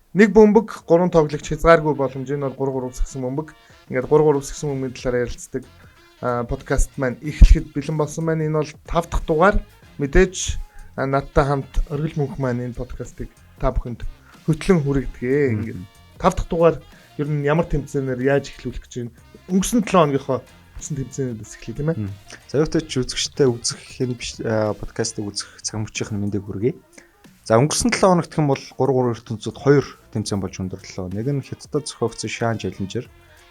Нэг бөмбөг, 3 тоглогч хязгааргүй боломж. Энэ бол 3-3 сагсан бөмбөг. Ингээд 3-3 сагсан бөмбөгийн талаар ярилцдаг подкаст маань эхлэхэд бэлэн болсон байна. Энэ бол 5 дахь дугаар. Мэдээж надтай хамт Оргил мөнх маань энэ подкастыг та бүхэнд хөтлөн хүргэдэг. Ингээд 5 дахь дугаар ер нь ямар тэмцээнээр яаж эхлүүлэх гэж байна? Өнгөрсөн 7 хоногийнхоо үсэн тэмцээнүүдээс эхлэе, тийм ээ. За юутай ч үзэгчтэй үзэх энэ биш подкастыг үзэх цаг мөчийн мэндийг хүргэе. За өнгөрсөн 7 хоногт гэх юм бол 3-3 ертөнцид 2 тэмцээн болж өндөрлөө. Нэг нь Хятадд зохиогдсон Шан Челленжер.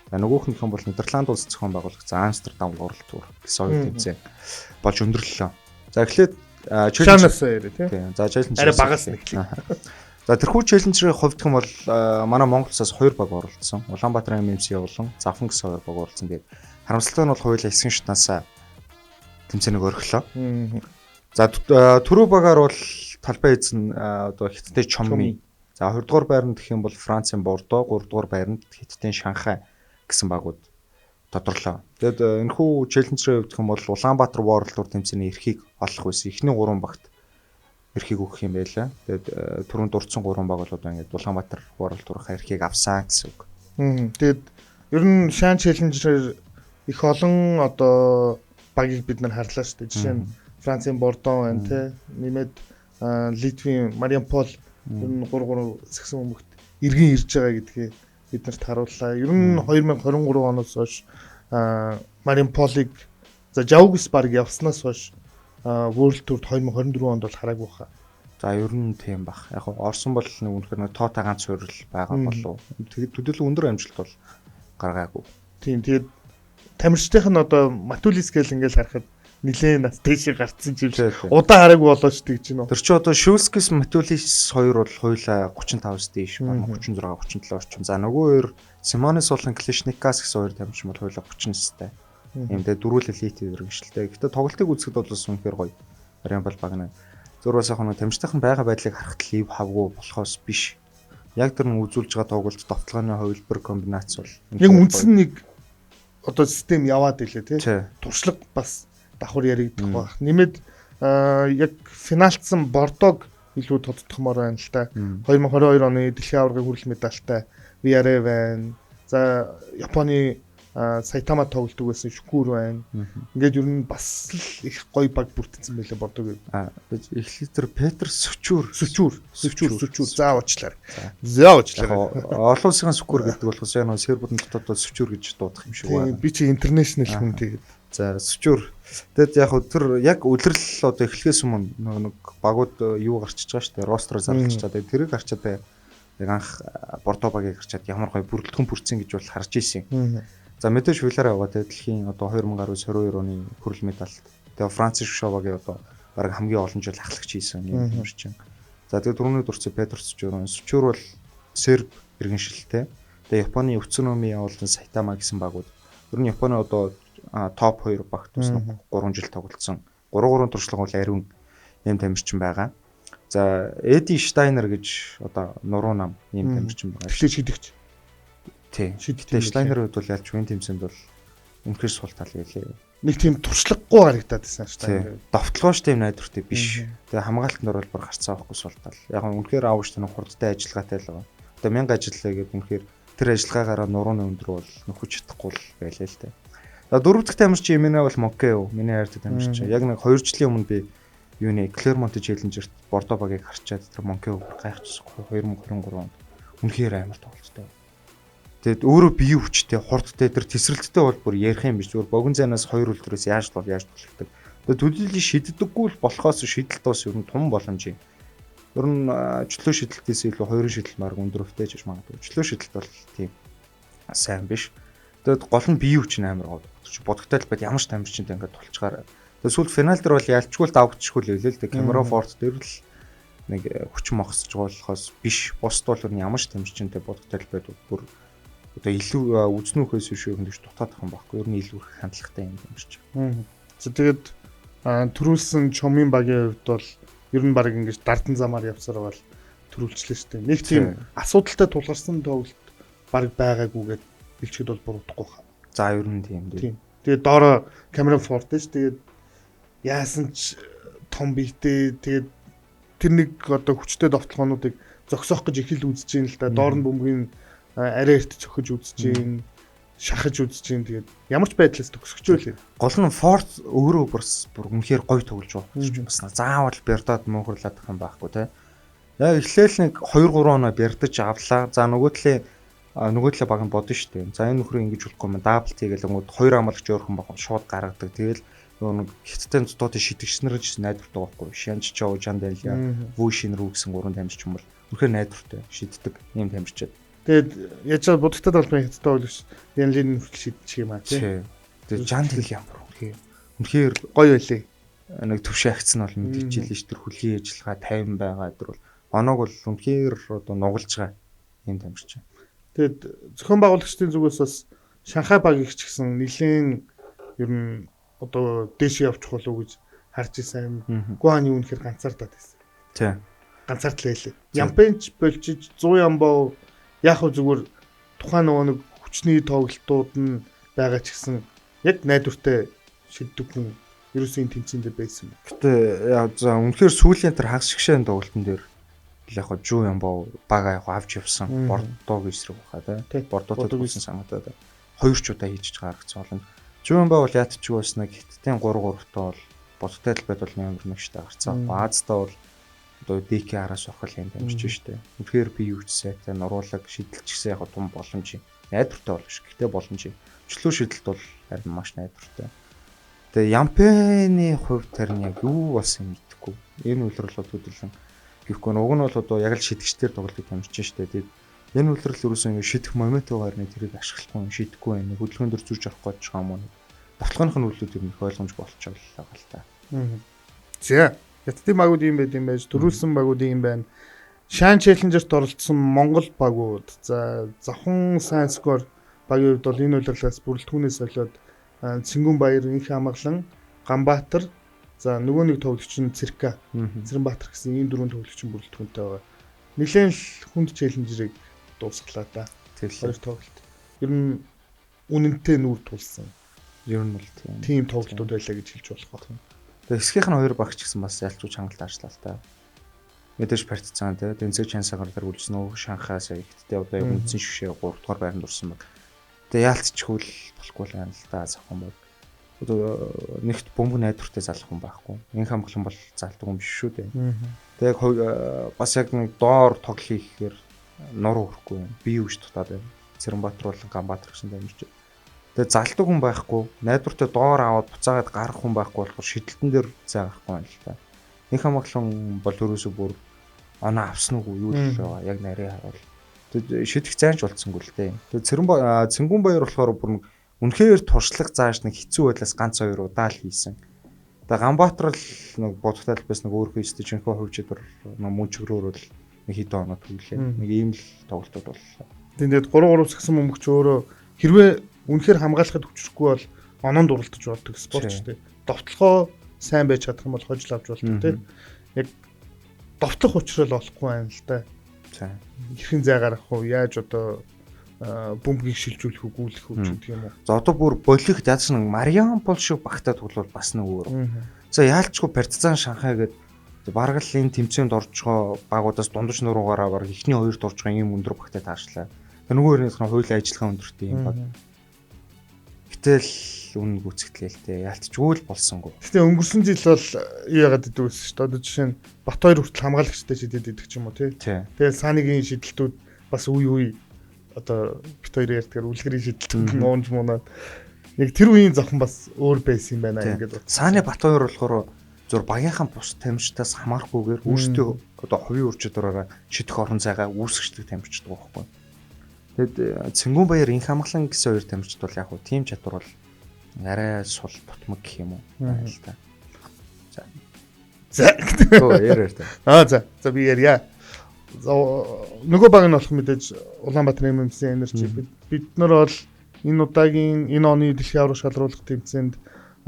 За нөгөөх нь гэх юм бол Нидерланд улс зохион байгуулагдсан Амстердам World Tour гэсэн хоёр тэмцээн болж өндөрлөө. За эхлээд Шанаас яриа, тийм. За Челленжер арай багаас нь эхлэе. За тэрхүү челленжерийн хувьд гэх юм бол манай Монгол улсаас 2 баг оролцсон. Улаанбаатар MMC болон Завхан гэсэн 2 баг оролцсон. Тэгээд харамсалтай нь бол хоёулаа 9 шатнаас тэмцээнийг орхилоо. За түрүү багаар бол талбай эзэн одоо Хятадын Чомми. За 2 дугаар байранд гэх юм бол Францын Бордо, 3 дугаар байранд Хятадын Шанхай гэсэн багууд тодорлоо. Тэгээд энэхүү челленжерийн хувьд гэх юм бол Улаанбаатар World Tour тэмцээний эрхийг олох байсан. Эхний 3 багт эрхийг өгөх юм байлаа. Тэгээд түрүүнд дурдсан 3 баг бол одоо ингээд Улаанбаатар World Tour-ын эрхийг авсан гэсэн үг. Тэгээд ер нь Шан Челленжер их олон одоо багийг бид нар харлаа шүү дээ. Жишээ нь Францын Бордо байна, те. Нэмээд Литвийн Мариампол ер нь 3-3 сагсан бөмбөгт эргэн ирж байгаа гэдгээ бид нарт харууллаа. Ер нь 2023 оноос хойш Мариамполыг за Жаугс баг явснаас хойш World Tour 2024 онд бол хараагүй хаа. За ер нь тийм бах. Яг орсон бол нэг үнэхээр нэг тоотой ганц суурил байгаа болов. Тэгээд төдийлөн өндөр амжилт бол гаргаагүй. Тийм, тэгээд тамирчдынх нь одоо Матулис гэл ингээл харахад нилээн нас дээшээ гарцсан юм шиг удаан хараагүй болооч тэгж гинөө. Тэр чи одоо Шүлскис Матулис хоёр бол хоёулаа 35-аас дээш, 36, 37 орчим. За нөгөө хоёр Симонес болон Клишникас гэсэн хоёр тамирчин бол хоёулаа 39-тай. Ийм тэгээ дөрвөл элит өргөжлөлтэй. Гэтэ тоглолтыг үзэхэд бол бас үнэхээр гоё. Мариампол баг нэ. Зурвас яг нэг тамирчдын байгаа байдлыг харахад л ив хавгүй болохоос биш. Яг тэр нэг үзүүлж байгаа тоглолт довтлооны хувилбар комбинац бол яг үндсэн нэг одоо систем яваад илээ тий. Туршлага бас давхар яригдах байх. Нэмээд яг финалцсан Бордог илүү тодтохмоор байна л та. 2022 оны дэлхийн аваргын хүрэл медальтай VRA байна. За Японы Сайтама тоглодог байсан Шүкүр байна. Ингээд ер нь бас л их гоё баг бүрдсэн байлээ Бордог. Эхлээд тэр Петр Сүчүр. За уучлаарай. За уучлаарай. Олон улсын Сүкүр гэдэг болохоос яг нэг сербүүдэн дотоод бол Сүчүр гэж дуудах юм шиг байна. Би чи интернэшнл хүн тэгээд. За Сүчүр. Тэгэд яг тэр яг үлрэл одоо эхлэхээс өмнө нэг багууд юу гарчиж байгаа шүү дээ. Ростроо зарлж байгаа. Тэгээд тэрийг гарчаад яг анх Бордо багийг гарчаад ямар гоё бүрэлдэхүүн бүрдсэн гэж бол харж ирсэн. За мэдээж хуулиараа яваа те дэлхийн одоо 2019 22 оны хүрэл медальт. Тэгээ Францис Шовагийн одоо бараг хамгийн олон жил ахлагч хийсэн юм тамирчин. За тэгээ түрүүний дурдсан Петр Сүчүр. Сүчүр бол серб иргэншилтэй. Тэгээ Японы Үцүномия болон Сайтама гэсэн багууд. Ер нь Японы одоо топ 2 багт бас 3 жил тоглолцсон. 3-3 туршлага бол ариун юм тамирчин байгаа. За Эди Штайнер гэж одоо нуруу нам ийм тамирчин байгаа. Тэгэхээр шидэгч. Тий. Гэтэ Штайнерийн хувьд бол ялч үн тэмцээнд бол үнэхээр сул тал байлээ. Нэг тийм туршлагагүй харагдаад байсан Штайнер. Довтлогооч тийм найдвартай биш. Тэгээ хамгаалтанд орвол бүр гарцаа авахгүй сул тал. Яг нь үнэхээр аавч тань хурдтай ажиллагаатай л байгаа. Одоо 1000 ажиллаа гэдэг үнэхээр тэр ажиллагаагаараа нурууны өндөр бол нөхөж чадахгүй л байлээ л дээ. За дөрөв дэх тамирчин Эминэ бол Мокео. Миний хайртай тамирчин. Яг нэг 2 жилийн өмнө би юуны Клермонт Челленжерт Бордо багийг харчаад тэр Мокео бүр гайхчихсан. 2023 онд үнэхээр амар тоглолттой. Тэгээд өөрөө бие хүчтэй, хурдтай тэр тесрэлттэй бол бүр ярих юм биш. Зүгээр богино зайнаас хоёр үлдрээс яаж бол яаж тоглолдог. Тэгээд төдийлөн шиддэггүй л болохоос шидэлт бас ер нь том боломж юм. Ер нь чөлөө шидэлтээс илүү хоёрын шидэлт марг өндөр өвтэй ч магадгүй. Чөлөө шидэлт бол тийм сайн биш. Тэгээд гол нь бие хүч нь амар гоо. Бодогтой л байд ямар ч тамирчинтай ингээд тулчгаар. Тэгээд сүүлд финал дээр бол ялчгүй л давагдчихгүй л байлээ л дээ. Камерон Форд дээр л нэг хүчин мохсож болохоос биш. Бусд бол ер нь ямар ч тамирчинтай бодогтой л байд бүр одоо илүү үзнүүхээс биш юм дэвш дутаадах юм байхгүй. Ер нь илүү их хандлагатай юм шиг. За тэгээд төрүүлсэн Чомын багийн хувьд бол ер нь баг ингэж дардан замаар явсаар бол төрүүлчлээ шүү дээ. Нэг тийм асуудалтай тулгарсан тоглолт баг байгаагүйгээд хэлчихэд бол буруудахгүй хаа. За ер нь тийм дээ. Тэгээд доороо Камерон Форд шүү. Тэгээд яасан ч том биетэй тэгээд тэр нэг одоо хүчтэй довтлогоонуудыг зогсоох гэж их л үзэж гин л да. Доор нь бөмбөгийн арай эрт цохиж үзэж гин, шахаж үзэж гин. Тэгээд ямар ч байдлаас төгсгчөө лээ. Гол нь Форт өөрөө бүр үнэхээр гоё тоглож байгаа гэж бас заавал бярдаад муухарлаад их юм байхгүй те. Яг эхлээл нэг 2 3 оноо бярдаж авлаа. За нөгөө талын баг нь бодно шүү дээ. За энэ нөхрөө ингэж болохгүй юм. Дабл хийгээл өнгөд хоёр хамгаалагч өөрхөн баг шууд гаргадаг. Тэгэл нөгөө нэг хятадын дотоодын шидэгч нар ч найдвартай байхгүй. Шанж Чоу, Жан Дэля, Вү Шин рүү гэсэн гурван тамирч юм бол үнэхээр найдвартай шиддэг ийм тамирчид. Тэгээд яаж будагтад албан хятадтай тоглогч Янлин хүртэл шидчих юм аа тий. Тэгээд Жан Дэля ямар үнэхээр гоё байлээ. Нэг төвшин агцсан бол мэдчихлээ ш тэр хүлийн ажиллагаа 50 байгаа тэр бол оноог бол үнэхээр одоо нугалж байгаа ийм тамирч. Тэгээд зохион байгуулагчдын зүгээс бас Шанхай багийг ч гэсэн нэлээд ер нь одоо дээш явчих болов уу гэж харж исэн. Гуаны үнэхээр ганцаардаад байсан. Тий. Ганцаардлаа хэлээ. Ямпенч болжиж 100 ямбоо яг хөө зүгээр тухайн нөгөө нэг хүчний тоглолтууд нь байгаа ч гэсэн яг найдвартай шиддэг хүн ерөөсөө энэ тэмцээн дээр байсан. Гэтэ за үнэхээр сүүлийн тэр хагас шигшээн тоглолтын дээр яг хөө Жу Ямбоо бага яг авч явсан. Бордог эсрэг баха тий. Бордотой тоглосон самаатай. Хоёр ч удаа хийж гаргацсан болно. Жуунба бол яатчгүй бас нэг хиттийн 3-3-таа бол бодтой талбайд бол номер 1 штэ гарцсан. Баазтаа бол одоо ДК араас орхол юм дамжиж штэ. Үнэхээр би юу ч сайтай нуруулаг шидэлч гэсэн яг том боломж юм. Найдвартай бол биш. Гэхдээ боломж юм. Өчлөө шидэлт бол харин маш найдвартай. Тэгээ Ямпены хувьд харин яг юу болсон юм мэдэхгүй. Энэ үлрэл бол хөдөлгөн гэхгүй. Уг нь бол одоо яг л шидэгчдэр тоглолтыг дамжиж штэ. Тэгээд энэ үлрэл ерөөсөө ингэ шидэх моментоор нэг тэрийг ашиглахгүй юм шидэхгүй байх. Хөдөлгөөн дөр зурж авах гэж байгаа юм уу? Довтлогынх нь үйлдэл ер нь их ойлгомжгүй болчихлоо л та. За, Хятадын багууд ийм байд юм байж, төрүүлсэн багууд ийм байна. Шан Челленжерт оролцсон Монгол багууд. За, Завхан сайн скор багийн хувьд бол энэ улирлаас бүрэлдэхүүнээс солиод Цэнгүүн Баяр, Инх Хамгаалан, Ганбаатар, за нөгөө нэг тоглогч нь Цэрка, Цэрэнбаатар гэсэн ийм дөрвөн тоглогч нь бүрэлдэхүүнтэй байгаа. Нилээн л хүнд челленжерийг дуусглаа да. Тэр хоёр тоглолт. Ер нь үнэнтэй нүүр тулсан. Ер нь бол тийм тоглолтууд байлаа гэж хэлж болох байх. Тэгээ хэсгийнх нь хоёр багч гэсэн бас ялчгүй хангалт аашлаа л та. Мэдээж Партизан те Дэнцэг Чансагаар дээр үлдсэн нөгөө Шанхай сая ихтэй одоо яг үндсэн шигшээ 3 дугаар байранд орсон баг. Тэгээ яалтчгүй л болохгүй л байна л да завхан баг. Одоо нэгт бөмбөг найдвартай залах хүн байхгүй. Инх хамглан бол залдаг юм биш шүү дээ. Тэгээ яг бас яг нэг доор тоглох хийхээр нуруу өрөхгүй юм. Би юу гэж дутаад байна. Цэрэнбаатар болон Ганбаатар гэсэн дамжиж. Тэгээ залдаг хүн байхгүй, найдвартай доор аваад буцаагаад гарах хүн байхгүй болохоор шидэлтэн дээр зай гарахгүй байна л та. Инх хамглан бол өрөөсөө бүр оноо авсан уу юу л байгаа. Яг нарийн харуул. Тэгээ шидэх зайнч болцсонгүй л дээ. Тэгээ Цэнгүүн Баяр болохоор бүр үнэхээр туршлага зааш нэг хэцүү байдлаас ганц хоёр удаа л хийсэн. Тэгээ Ганбаатар л нэг бодогтой байсан нэг өөрхөн өсдөж жинхэнэ хувь чадвар нэг мөн чигрөөр бол нэг хэдэн оноо түглээ. Нэг ийм л тоглолтууд боллоо. Тэгээд 3-3 сагсан бөмбөгч өөрөө хэрвээ үнэхээр хамгаалахад хүчрэхгүй бол оноонд уралдаж болдог спорт ч тийм. Довтлохоо сайн байж чадах юм бол хожил авч болдог тийм. Яг довтлох учрал олохгүй байна л да. За. Хэрхэн зай гаргах уу? Яаж одоо бөмбөгийг шилжүүлэх үү, гүйлэх үү гэдэг юм уу? За одоо бүр болих яаж нэг Мариан Пол шиг багтаа тоглол бас нэг өөр. За яалчгүй Партизан Шанхай гэдэг бараг л энэ тэмцээнд орж байгаа багуудаас дундаж нуруугаараа бараг эхний хоёрт орж байгаа ийм өндөр багтаа таарчлаа. Тэр нөгөө хоёрын хуулийн ажиллагаа өндөртэй юм баг. Гэтэл үнэн гүйцэтгэлээ л дээ. Яалтчгүй л болсонгүй. Гэтэ өнгөрсөн жил бол юу яагаад гэдэг вэ шүү дээ. Одоо жишээ нь Бат хоёр хүртэл хамгаалагчтай шидэд идэх ч юм уу тий. Тэгэл Сааныгийн шидэлтүүд бас үе үе одоо бит хоёр ярьдгаар үлгэрийн шидэлтүүд нь уунж муунаад яг тэр үеийн зовхон бас өөр байсан юм байна ингээд. Сааны Бат хоёр болохоор зур багийнхаа бус тамирчдаас хамаарахгүйгээр өөрсдөө одоо хувийн үр чадвараараа шидэх орон зайгаа үүсгэждэг тамирчдаг байхгүй. Тэгэд Цэнгүүн Баяр Инх Хамглан гэсэн хоёр тамирчид бол яг хуу тийм чадвар бол арай сул тутмаг гэх юм уу байна л та. За. За. Өө ярээр та. Аа за. За би ярья. Нөгөө баг нь болох мэдээж Улаанбаатар MMC Energy бид нар бол энэ удаагийн энэ оны дэлхийн аварга шалруулах тэмцээнд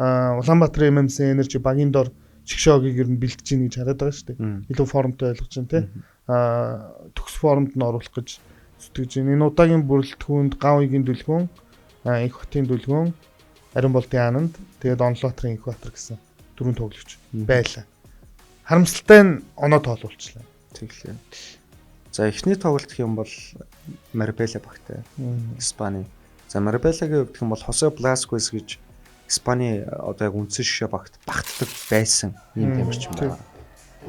Улаанбаатар MMC Energy багийн дор шигшээгийг ер нь бэлтэж гин гэж хараад байгаа шүү дээ. Илүү формтой ойлгож байна те. Төгс формд нь оруулах гэж зүтгэж байна. Энэ удаагийн бүрэлдэхүүнд Гавыгийн дүлгөөн, Инх хотын дүлгөөн, Ариун болдын Ананд, тэгээд Онлоотрын Инх Баатар гэсэн дөрвөн тоглогч байлаа. Харамсалтай нь оноо тоолуулчлаа. Тэглээ. За эхний тоглолт гэх юм бол Марбела багтай. Испани. За Марбелагийн хувьд гэх юм бол Хосе Бласквес гэж Испани одоо яг үндсэн шишээ багт багтдаг байсан ийм тамирчин байна.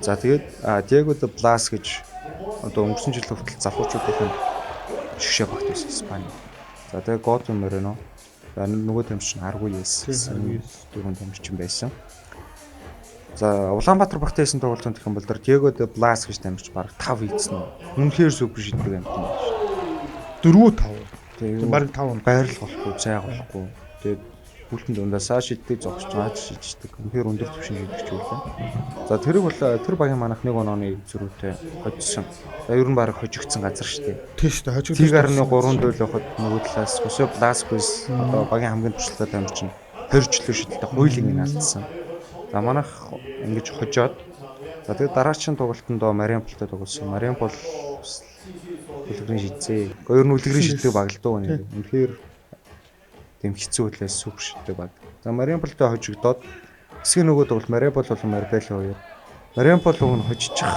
За тэгээд Диего де Блас гэж одоо өнгөрсөн жил хүртэл залуучуудын шишээ багт байсан Испани. За тэгээд Годвин Морено нөгөө тамирчин Аргуес дөрвөн тамирчин байсан. За Улаанбаатар багтаа хийсэн тоглолтод гэх юм бол Диего де Блас гэж тамирч бараг 5 хийсэн. Үнэхээр супер шиддэг юм байна. 4-5. Тийм бараг 5 байрлал болохгүй, зайг болохгүй. Тэгээд хүлтэн дундаасаа шиддэг, зогсож байгаа ч шиддэг. Үнэхээр өндөр түвшин шидэгч үлээ. За тэрэг бол тэр багийн манах нэг онооны зөрүүтэй хожсон. За ер нь бараг хожигдсон газар шүү дээ. Тийм шүү дээ. Хожигдсон. 1.3 дойл байхад нөгөө талаас Хосе Бласквес одоо багийн хамгийн туршлагатай тамирчин 20 жилийн шидэлтэй хуйлыг нь алдсан. За манайх ингэж хожоод за тэгээд дараагийн тоглолтонд Мариамполтой тоглосон. Мариампол үлгэрийн шидзээ. Гэхдээ ер нь үлгэрийн шиддэг баг л дөө нэр. Үнэхээр тийм хэцүү үлээс супер шиддэг баг. За Мариамполтой хожигдоод хэсгийн нөгөө тоглолт Мариампол болон Марбел хоёр. Мариампол уг нь хожчих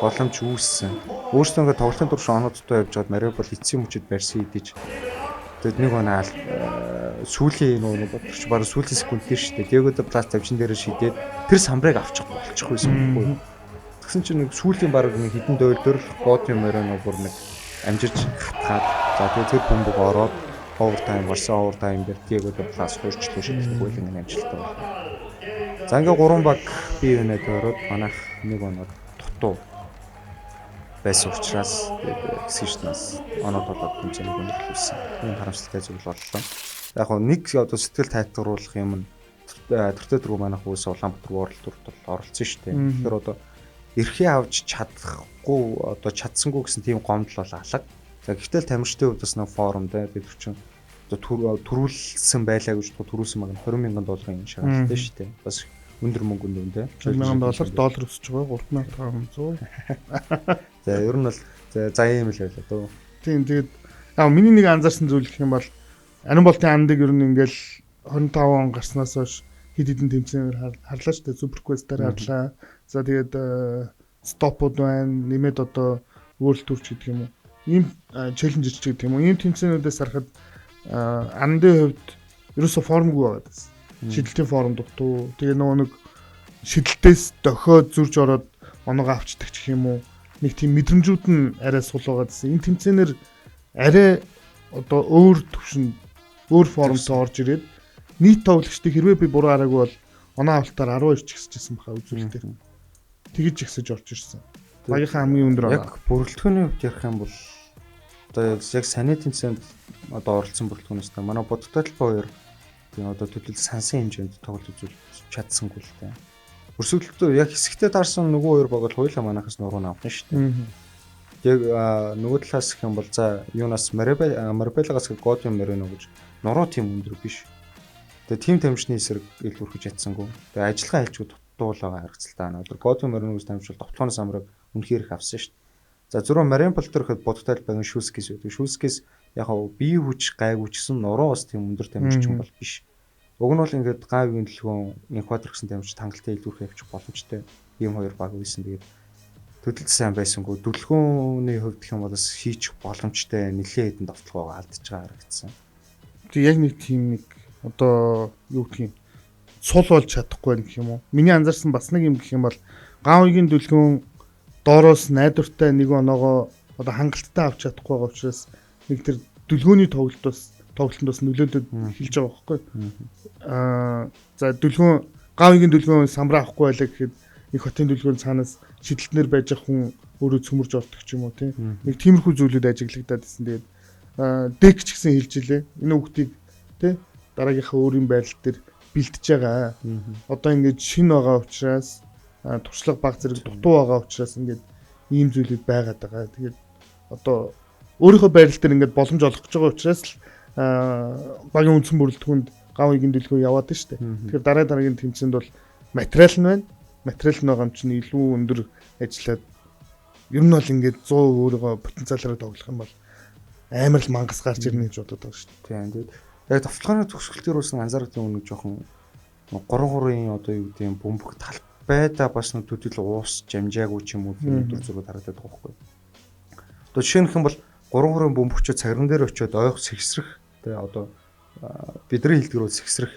боломж үүссэн. Өөрсдөө ингээд тоглолтын турш оноодтой явж байгаад Мариампол эцсийн мөчөд барьсан идэж тэгээд нэг оноо сүүлийн нөгөө бодогч бараг сүүлийн секунд дээр шүү дээ. Диего де Блас тавчин дээр шидээд тэр самбарыг авчих болчих байсан байхгүй. Тэгсэн чинь нэг сүүлийн бараг нэг хідэн дойл дээр л Годвин Морено бүр нэг амжирч хатгаад за тэгээд тэр бөмбөг ороод овертайм гарсан. Овертайм дээр Диего де Блас хоёрчлоо шидэх хуулин амжилттай байна. За ингээ гурван баг бие биенээ тойроод манайх нэг оноо дутуу байсан учраас тэгээд хэсгийн оноо толоод тэмцээнийг өндөрлүүлсэн. Энэ харамсалтай зүйл боллоо. Яг гоо нэг одоо сэтгэл тайтгаруулах юм нь тэртээ тэргүй манайх үүс Улаанбаатар World Tour-д бол оролцсон шүү дээ. Тэгэхээр одоо эрхээ авч чадахгүй одоо чадсангүй гэсэн тийм гомдол бол алга. За гэхдээ л тамирчдын хувьд бас нэг форум дээр бид чинь одоо төрүүлсэн байлаа гэж төрүүлсэн баг нь 20 мянган долларын шагаалтай шүү дээ. Бас өндөр мөнгө өндөр те. 20 мянган доллар доллар өсөж байгаа 3500. За ер нь бол за ийм л байлаа дөө. Тийм тэгээд яг миний нэг анзаарсан зүйл гэх юм бол Ариун болтын андыг ер нь ингээл 25 он гарснаас хойш хэд хэдэн тэмцээнээр харлаа шүү дээ. Супер квестээр харлаа. За тэгээд стопууд байна. Нэмээд одоо World Tour ч гэдэг юм уу. Ийм челленж ч гэдэг юм уу. Ийм тэмцээнүүдээс харахад андын хувьд ерөөсө формгүй байгаад байсан. Шидэлтийн форм дутуу. Тэгээ нөгөө нэг шидэлтээс дохиод зурж ороод оноогоо авчдаг ч гэх юм уу. Нэг тийм мэдрэмжүүд нь арай сул байгаад байсан. Энэ тэмцээнээр арай одоо өөр төвшөнд өөр формтой орж ирээд нийт тоглогчдыг хэрвээ би буруу хараагүй бол оноо авалтаар 12 ч ихсэжсэн баха үзүүлэлтээр. Тэгэж ихсэж орж ирсэн. Багийнхаа хамгийн өндөр оноо. Яг бүрэлдэхүүний хувьд ярих юм бол одоо яг саний тэмцээнд одоо оролцсон бүрэлдэхүүнээс та манай Будагтай талбай хоёр тийм одоо төдөл сансан хэмжээнд тоглолт үзүүлж чадсангүй л дээ. Өрсөлдөлтөө яг хэсэгтээ таарсан нөгөө хоёр баг бол хоёулаа манайхаас нуруу авна шүү дээ. Яг нөгөө талаас гэх юм бол за юунаас Марбелагаас Годвин Морено гэж нуруу тийм өндөр биш. Тэгээ тим тамирчны эсрэг илүүрхэж чадсангүй. Тэгээ ажиллагаа хэлжгүй дутуу л байгаа харагдaltaа. Одоо Годвин Морено гэж тамирч бол довтлооны самрыг үнэхээр их авсан шүү дээ. За зөрөө Мариампол дээр ихэд Будагтай талбайгийн Шүлскис байдаг. Шүлскис яг хав бие хүч гайгүй ч гэсэн нуруу бас тийм өндөр тамирч юм бол биш. Уг нь бол ингээд гавийн төлгөн Инкватор гэсэн тамирч хангалттай илүүрхэ явчих боломжтой ийм хоёр баг байсан. Тэгээд төдөлд сайн байсангүй. Дүлгөөний хувьд гэх юм бол бас хийчих боломжтой нэлээд хэдэн довтлогоо алдчихж байгаа харагдсан. Тэг яг нэг тийм нэг одоо юу гэх юм сул болж чадахгүй байх юм уу? Миний анзаарсан бас нэг юм гэх юм бол гавийн дүлгөөн доороос найдвартай нэг оноогоо одоо хангалттай авч чадахгүй байгаа учраас нэг тэр дүлгөөний тоглолт бас тоглолтод бас нөлөөлөд эхэлж байгаа байхгүй. За дүлгөөн гавийн дүлгөөн самраа авахгүй байлаа гэхэд нэг хотын дүлгөөн цаанаас шидэлтнэр байж байгаа хүн өөрөө цөмөрж ордог ч юм уу тийм. Нэг тиймэрхүү зүйлүүд ажиглагдаад байсан. Тэгээд дек ч гэсэн хэлж илээ. Энэ хүүхдийг тий дараагийнхаа өөрийн байрал дээр бэлтэж байгаа. Одоо ингэж шинэ байгаа учраас туршлага баг зэрэг дутуу байгаа учраас ингээд ийм зүйлүүд байгаад байгаа. Тэгээд одоо өөрийнхөө байрал дээр ингээд боломж олох гэж байгаа учраас л багийн үндсэн бүрэлдэхүүнд гавийн дэлгүү яваад нь шүү дээ. Тэгэхээр дараа дараагийн тэмцээнд бол материал нь байна. Материал нь байгаа юм чинь илүү өндөр ажиллаад ер нь бол ингээд 100% өөрийгөө потенциалаараа тоглох юм бол амар л мангас гарч ирнэ гэж бодод байгаа шүү дээ. Тийм. Тэгээд яг товтлогын төгсгөл дээр бас анзаардаг юм нэг жоохон 3-3-ын одоо юу гэдэг юм бөмбөг талбайдаа бас нэг төдөл уус жамжаагүй ч юм уу тийм өдөр зураг харагдаад байгаа байхгүй. Одоо жишээ нь юм бол 3-3 бөмбөгчөө цагран дээр очиод ойх сэгсрэх тэ одоо бидний хэлдгэр бол сэгсрэх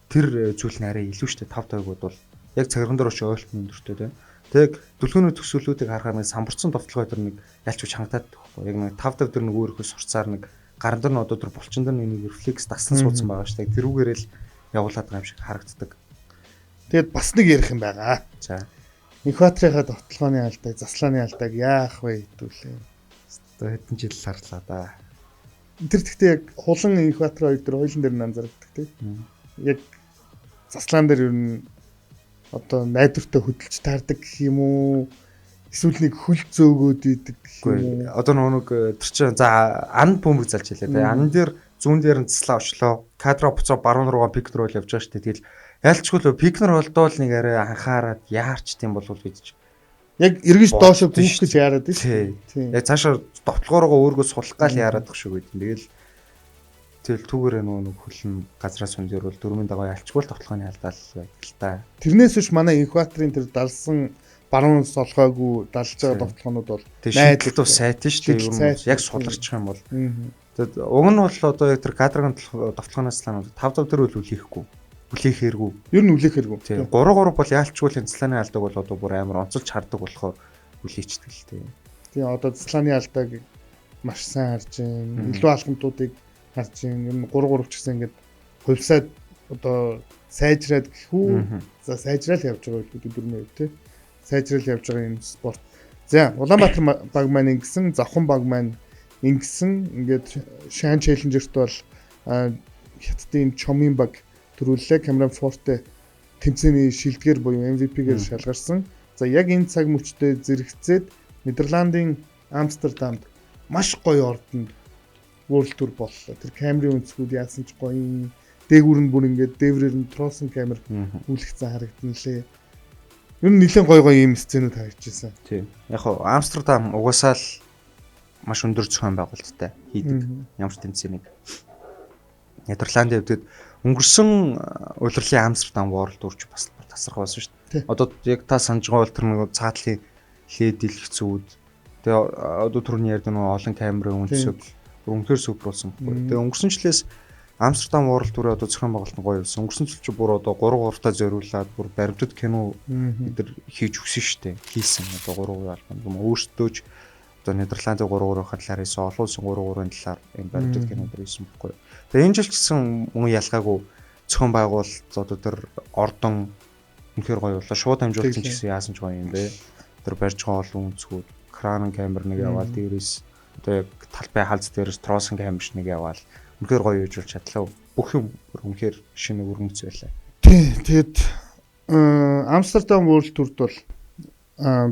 тэр зүйл нь арай илүү шүү дээ. 5-5-ууд бол яг цагран дээр очиж ойлт нь өндөртэй тэ. Тэг дүлгөөний төсөөллүүдийг харахаар нэг самбарцсан довтлогоо тэр нэг ялч хүч хангатаад байхгүй. Яг нэг 5-5 тэр нэг өөрийнхөө сурцаар нэг гаран дээр нь одоо тэр булчин дээр нэг рефлекс дасан суудсан байгаа шүү дээ. Тэрүүгээрээ л явуулаад байгаа юм шиг харагддаг. Тэгэд бас нэг ярих юм байгаа. За. Инхватрийнхаа довтлогооны алдааг, заслааны алдааг яах вэ хэдүүлээ. Одоо хэдэн жил харлаа да. Тэр тэгтээ яг хулан инхватр хоёр дээр хоёулын дээр нь анзаардаг тий. Яг заслаан дээр ер нь одоо найдвартай хөдөлж таардаг гэх юм уу? Эсвэл нэг хөл зөөгөөд идэг гэх юм уу? Одоо нэг тэр чинь за ан бөмбөг залж хэлээ тий. Ан дээр зүүн дээр нь заслаа очлоо. Кадро буцаа баруун руугаа пикнер бол явж байгаа шүү дээ. Тэгэл ялчгүй пикнер болдоол нэг арай анхаарад яарч тийм болов гэж яг эргэж доошо гүйх гэж яарад шүү. Тийм. Яг цаашаа довтлогоороо өөргөө сулах гал яарад тах шиг байд. Тэгэл түүгээрээ нөгөө нэг хөлн газраас хүн дээр бол дөрмийн дагуу ялчгүй л довтлогооны алдаал байдаг л та. Тэрнээс биш манай инхватрын тэр далсан баруун солгоогүй далж байгаа довтлогоонууд бол найдвар сайтай шүү дээ. Ер нь яг суларчих юм бол. Тэгэд уг нь бол одоо яг тэр кадрын довтлогооноос л 5-5 тэр үл үлээхгүй. Үлээхээргүй. Ер нь үлээхээргүй. Тийм. 3-3 бол яалчгүй л заслааны алдааг бол одоо бүр амар онцолж хардаг болохоор үлээчдэг л тийм. Тийм одоо заслааны алдааг маш сайн харж байна. Илүү алхамтуудыг харж байна. Ер нь 3-3 ч гэсэн ингээд хувьсаад одоо сайжраад гэх үү. За сайжраал явж байгаа байлгүй дөрмийн хувьд тийм. Сайжраал явж байгаа юм спорт. За Улаанбаатар баг маань ингэсэн, Завхан баг маань ингэсэн ингээд Шан Челленжерт бол Хятадын Чомын баг төрүүллээ. Камерон Форте тэмцээний шилдгээр буюу MVP-гээр шалгарсан. За яг энэ цаг мөчдөө зэрэгцээд Нидерландын Амстердамд маш гоё ордонд World Tour боллоо. Тэр камерын өнцгүүд яасан ч гоё юм. Дээгүүр нь бүр ингээд дээврээр нь тросон камер хүлэгцэн харагдан лээ. Ер нь нэлээд гоё гоё юм сценүүд харагдчихсан. Тийм. Яг хоо Амстердам угаасаа л маш өндөр зохион байгуулалттай хийдэг. Ямар ч тэмцээнийг. Нидерландын хувьд өнгөрсөн улирлын Амстердам World Tour ч бас тасархай болсон шүү дээ. Одоо яг та санаж байгаа бол тэр нэг цаатлын лээд дэлгэцүүд тэгээ одоо түрүүний ярьдаг нэг олон камерын өнцөг үнэхээр супер болсон байхгүй. Тэгээ өнгөрсөн жилээс Амстердам World Tour-ийн одоо зохион байгуулалт нь гоё байсан. Өнгөрсөн жил чи бүр одоо 3-3-таа зориулаад бүр баримтат кино бид нар хийж өгсөн шүү дээ. Хийсэн одоо 3-3 албан юм өөртөө ч одоо Нидерландын 3-3-ын талаар хийсэн, олон улсын 3-3-ын талаар энэ баримтат кино дээр хийсэн байхгүй. Тэгээ энэ жил ч гэсэн мөн ялгаагүй зохион байгуулалт одоо тэр ордон үнэхээр гоё боллоо. Шууд дамжуулсан ч гэсэн яасан ч гоё юм бэ. Тэр барьж байгаа олон өнцгүүд, кран камер нэг яваал дээрээс одоо яг талбай халз дээрээс тросон камер нэг яваал үнэхээр гоё юужуулж чадлаа. Бүх юм үнэхээр шинэ өргөмц байлаа. Тийм. Тэгэд Амстердам World Tour-д бол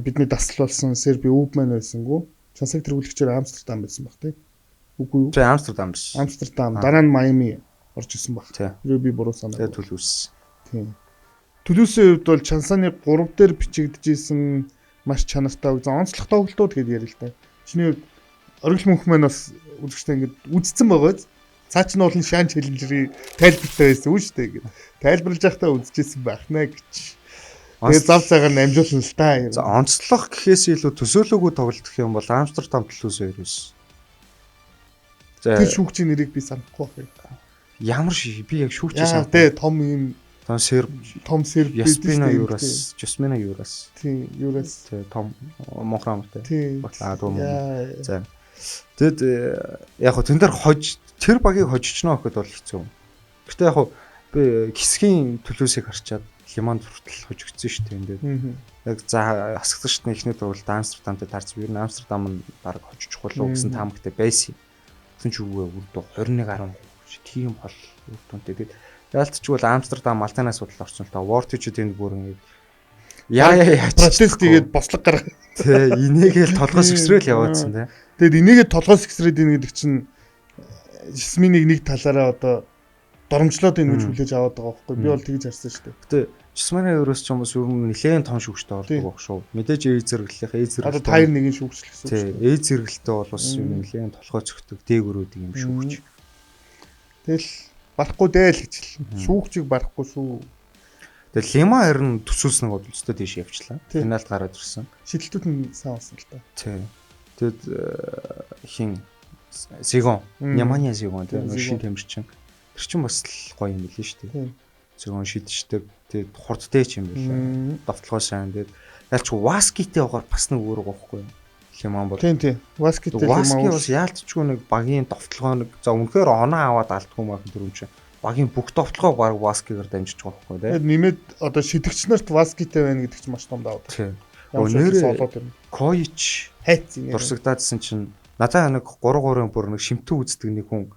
бидний дасгал болсон Серби Үбман байсангүй. Чансаг тэргүүлэгчээр Амстердам байсан баг тий. Үгүй юу? Тийм, Амстердам биш. Амстердам, дараа нь Майами орж исэн баг. Тэр би буруу санаа. Тэгээ Төлөөс. Тийм. Төлөөсийн хувьд бол Чансааны 3 дээр бичигдэжсэн маш чанартай. За онцлог тоглолтууд гэдээ ярил л та. Чиний хувьд оргил мөнх маань бас үзэгчтэй ингээд үзсэн байгаа биз? Цаа ч нь бол Шан Челленжерийн тайлбартай байсан үү шүү дээ ингээд. Тайлбарлаж байхдаа үзчихсэн байх нэ гэж. Тэгээ зав цагаар намжуулна л та. За онцлог гэхээс илүү төсөөлөөгүй тоглолт гэх юм бол Амстердам Төлөөс хоёр байсан. За тэр шүүгчийн нэрийг би санахгүй байх. Ямар шиг би яг шүүгчээ санахгүй. Тэ том юм том серб том серб Ясмина Юрас, Жасмина Юрас. Тийм, Юрас. Тэ том монхор амтай. Тийм. Батлаа дүү. За. Тэгэд яг хөө тэн дээр хож тэр багийг хожичноо гэхэд бол хэцүү. Гэтэ яг хөө би хэсгийн Төлөөсийг харчаад Лиманд хүртэл хожигдсон шүү дээ энэ дээр. Яг за хасагдсан шүү дээ эхний тоглолт Амстердамтай таарсан. Ер нь Амстердам нь баг хожчих болов гэсэн таамагтай байсан юм. Тэгсэн чи үгүй үрдөө 21.3 тийм хол үр дүнтэй. Тэгээд яалтчгүй бол Амстердам Малтанаас судал орсон л та. Вортич тэнд бүр ингээд яа яа протест хийгээд бослог гарга. Тэ энийгээл толгоос өсрөөл яваадсан тий. Тэгэд энийгээ толгоос өсрөөд ийн гэдэг чинь Жасминыг нэг талаараа одоо доромжлоод ийн гэж хүлээж аваад байгаа байхгүй. Би бол тэгж харсан шүү дээ. Гэтэ Жасмины өрөөс ч юм уу ер нь нэлээд том шүүгчтэй болдог байх шүү. Мэдээж ээ зэрэглэлийнх ээ зэрэглэл. Одоо тайр нэгэн шүүгч л гэсэн үг шүү. Ээ зэрэглэлтэй бол бас юм нэлээд толгой цогтөг дээгүрүүдэг юм шүүгч. Тэгэл барахгүй дээ л гэж л. Шүүгчийг барахгүй шүү. Тэгэл Лима харин төсөөлсөн нэг бол өстой тийш явчлаа. Финалд гараад ирсэн. Шидэлтүүд нь сайн болсон л та. Тий. Тэгэд хин Зигон, Няманя Зигон тийм шин тамирчин. Тэр чинь бас л гоё юм билээ шүү дээ. Зигон шидчихдэг. Тэгээд хурдтай ч юм билээ. Довтлогоо сайн. Тэгээд ялч Васкитэй явахаар бас нэг өөр байгаа байхгүй юу? Лиман бол. Тийм тийм. Васкитэй Лиман. Васки бас яалтчгүй нэг багийн довтлогоо нэг за үнэхээр оноо аваад алдгүй юм ахын тэр юм чинь. Багийн бүх довтлогоо баг Васкигаар дамжиж байгаа байхгүй тийм. Нэмээд одоо шидэгч нарт Васкитэй байна гэдэг чинь маш том давуу. Тийм. Нэрээ Коич хайц дурсагдаадсэн чинь надад нэг 3-3-ын бүр нэг шимтэн үздэг нэг хүн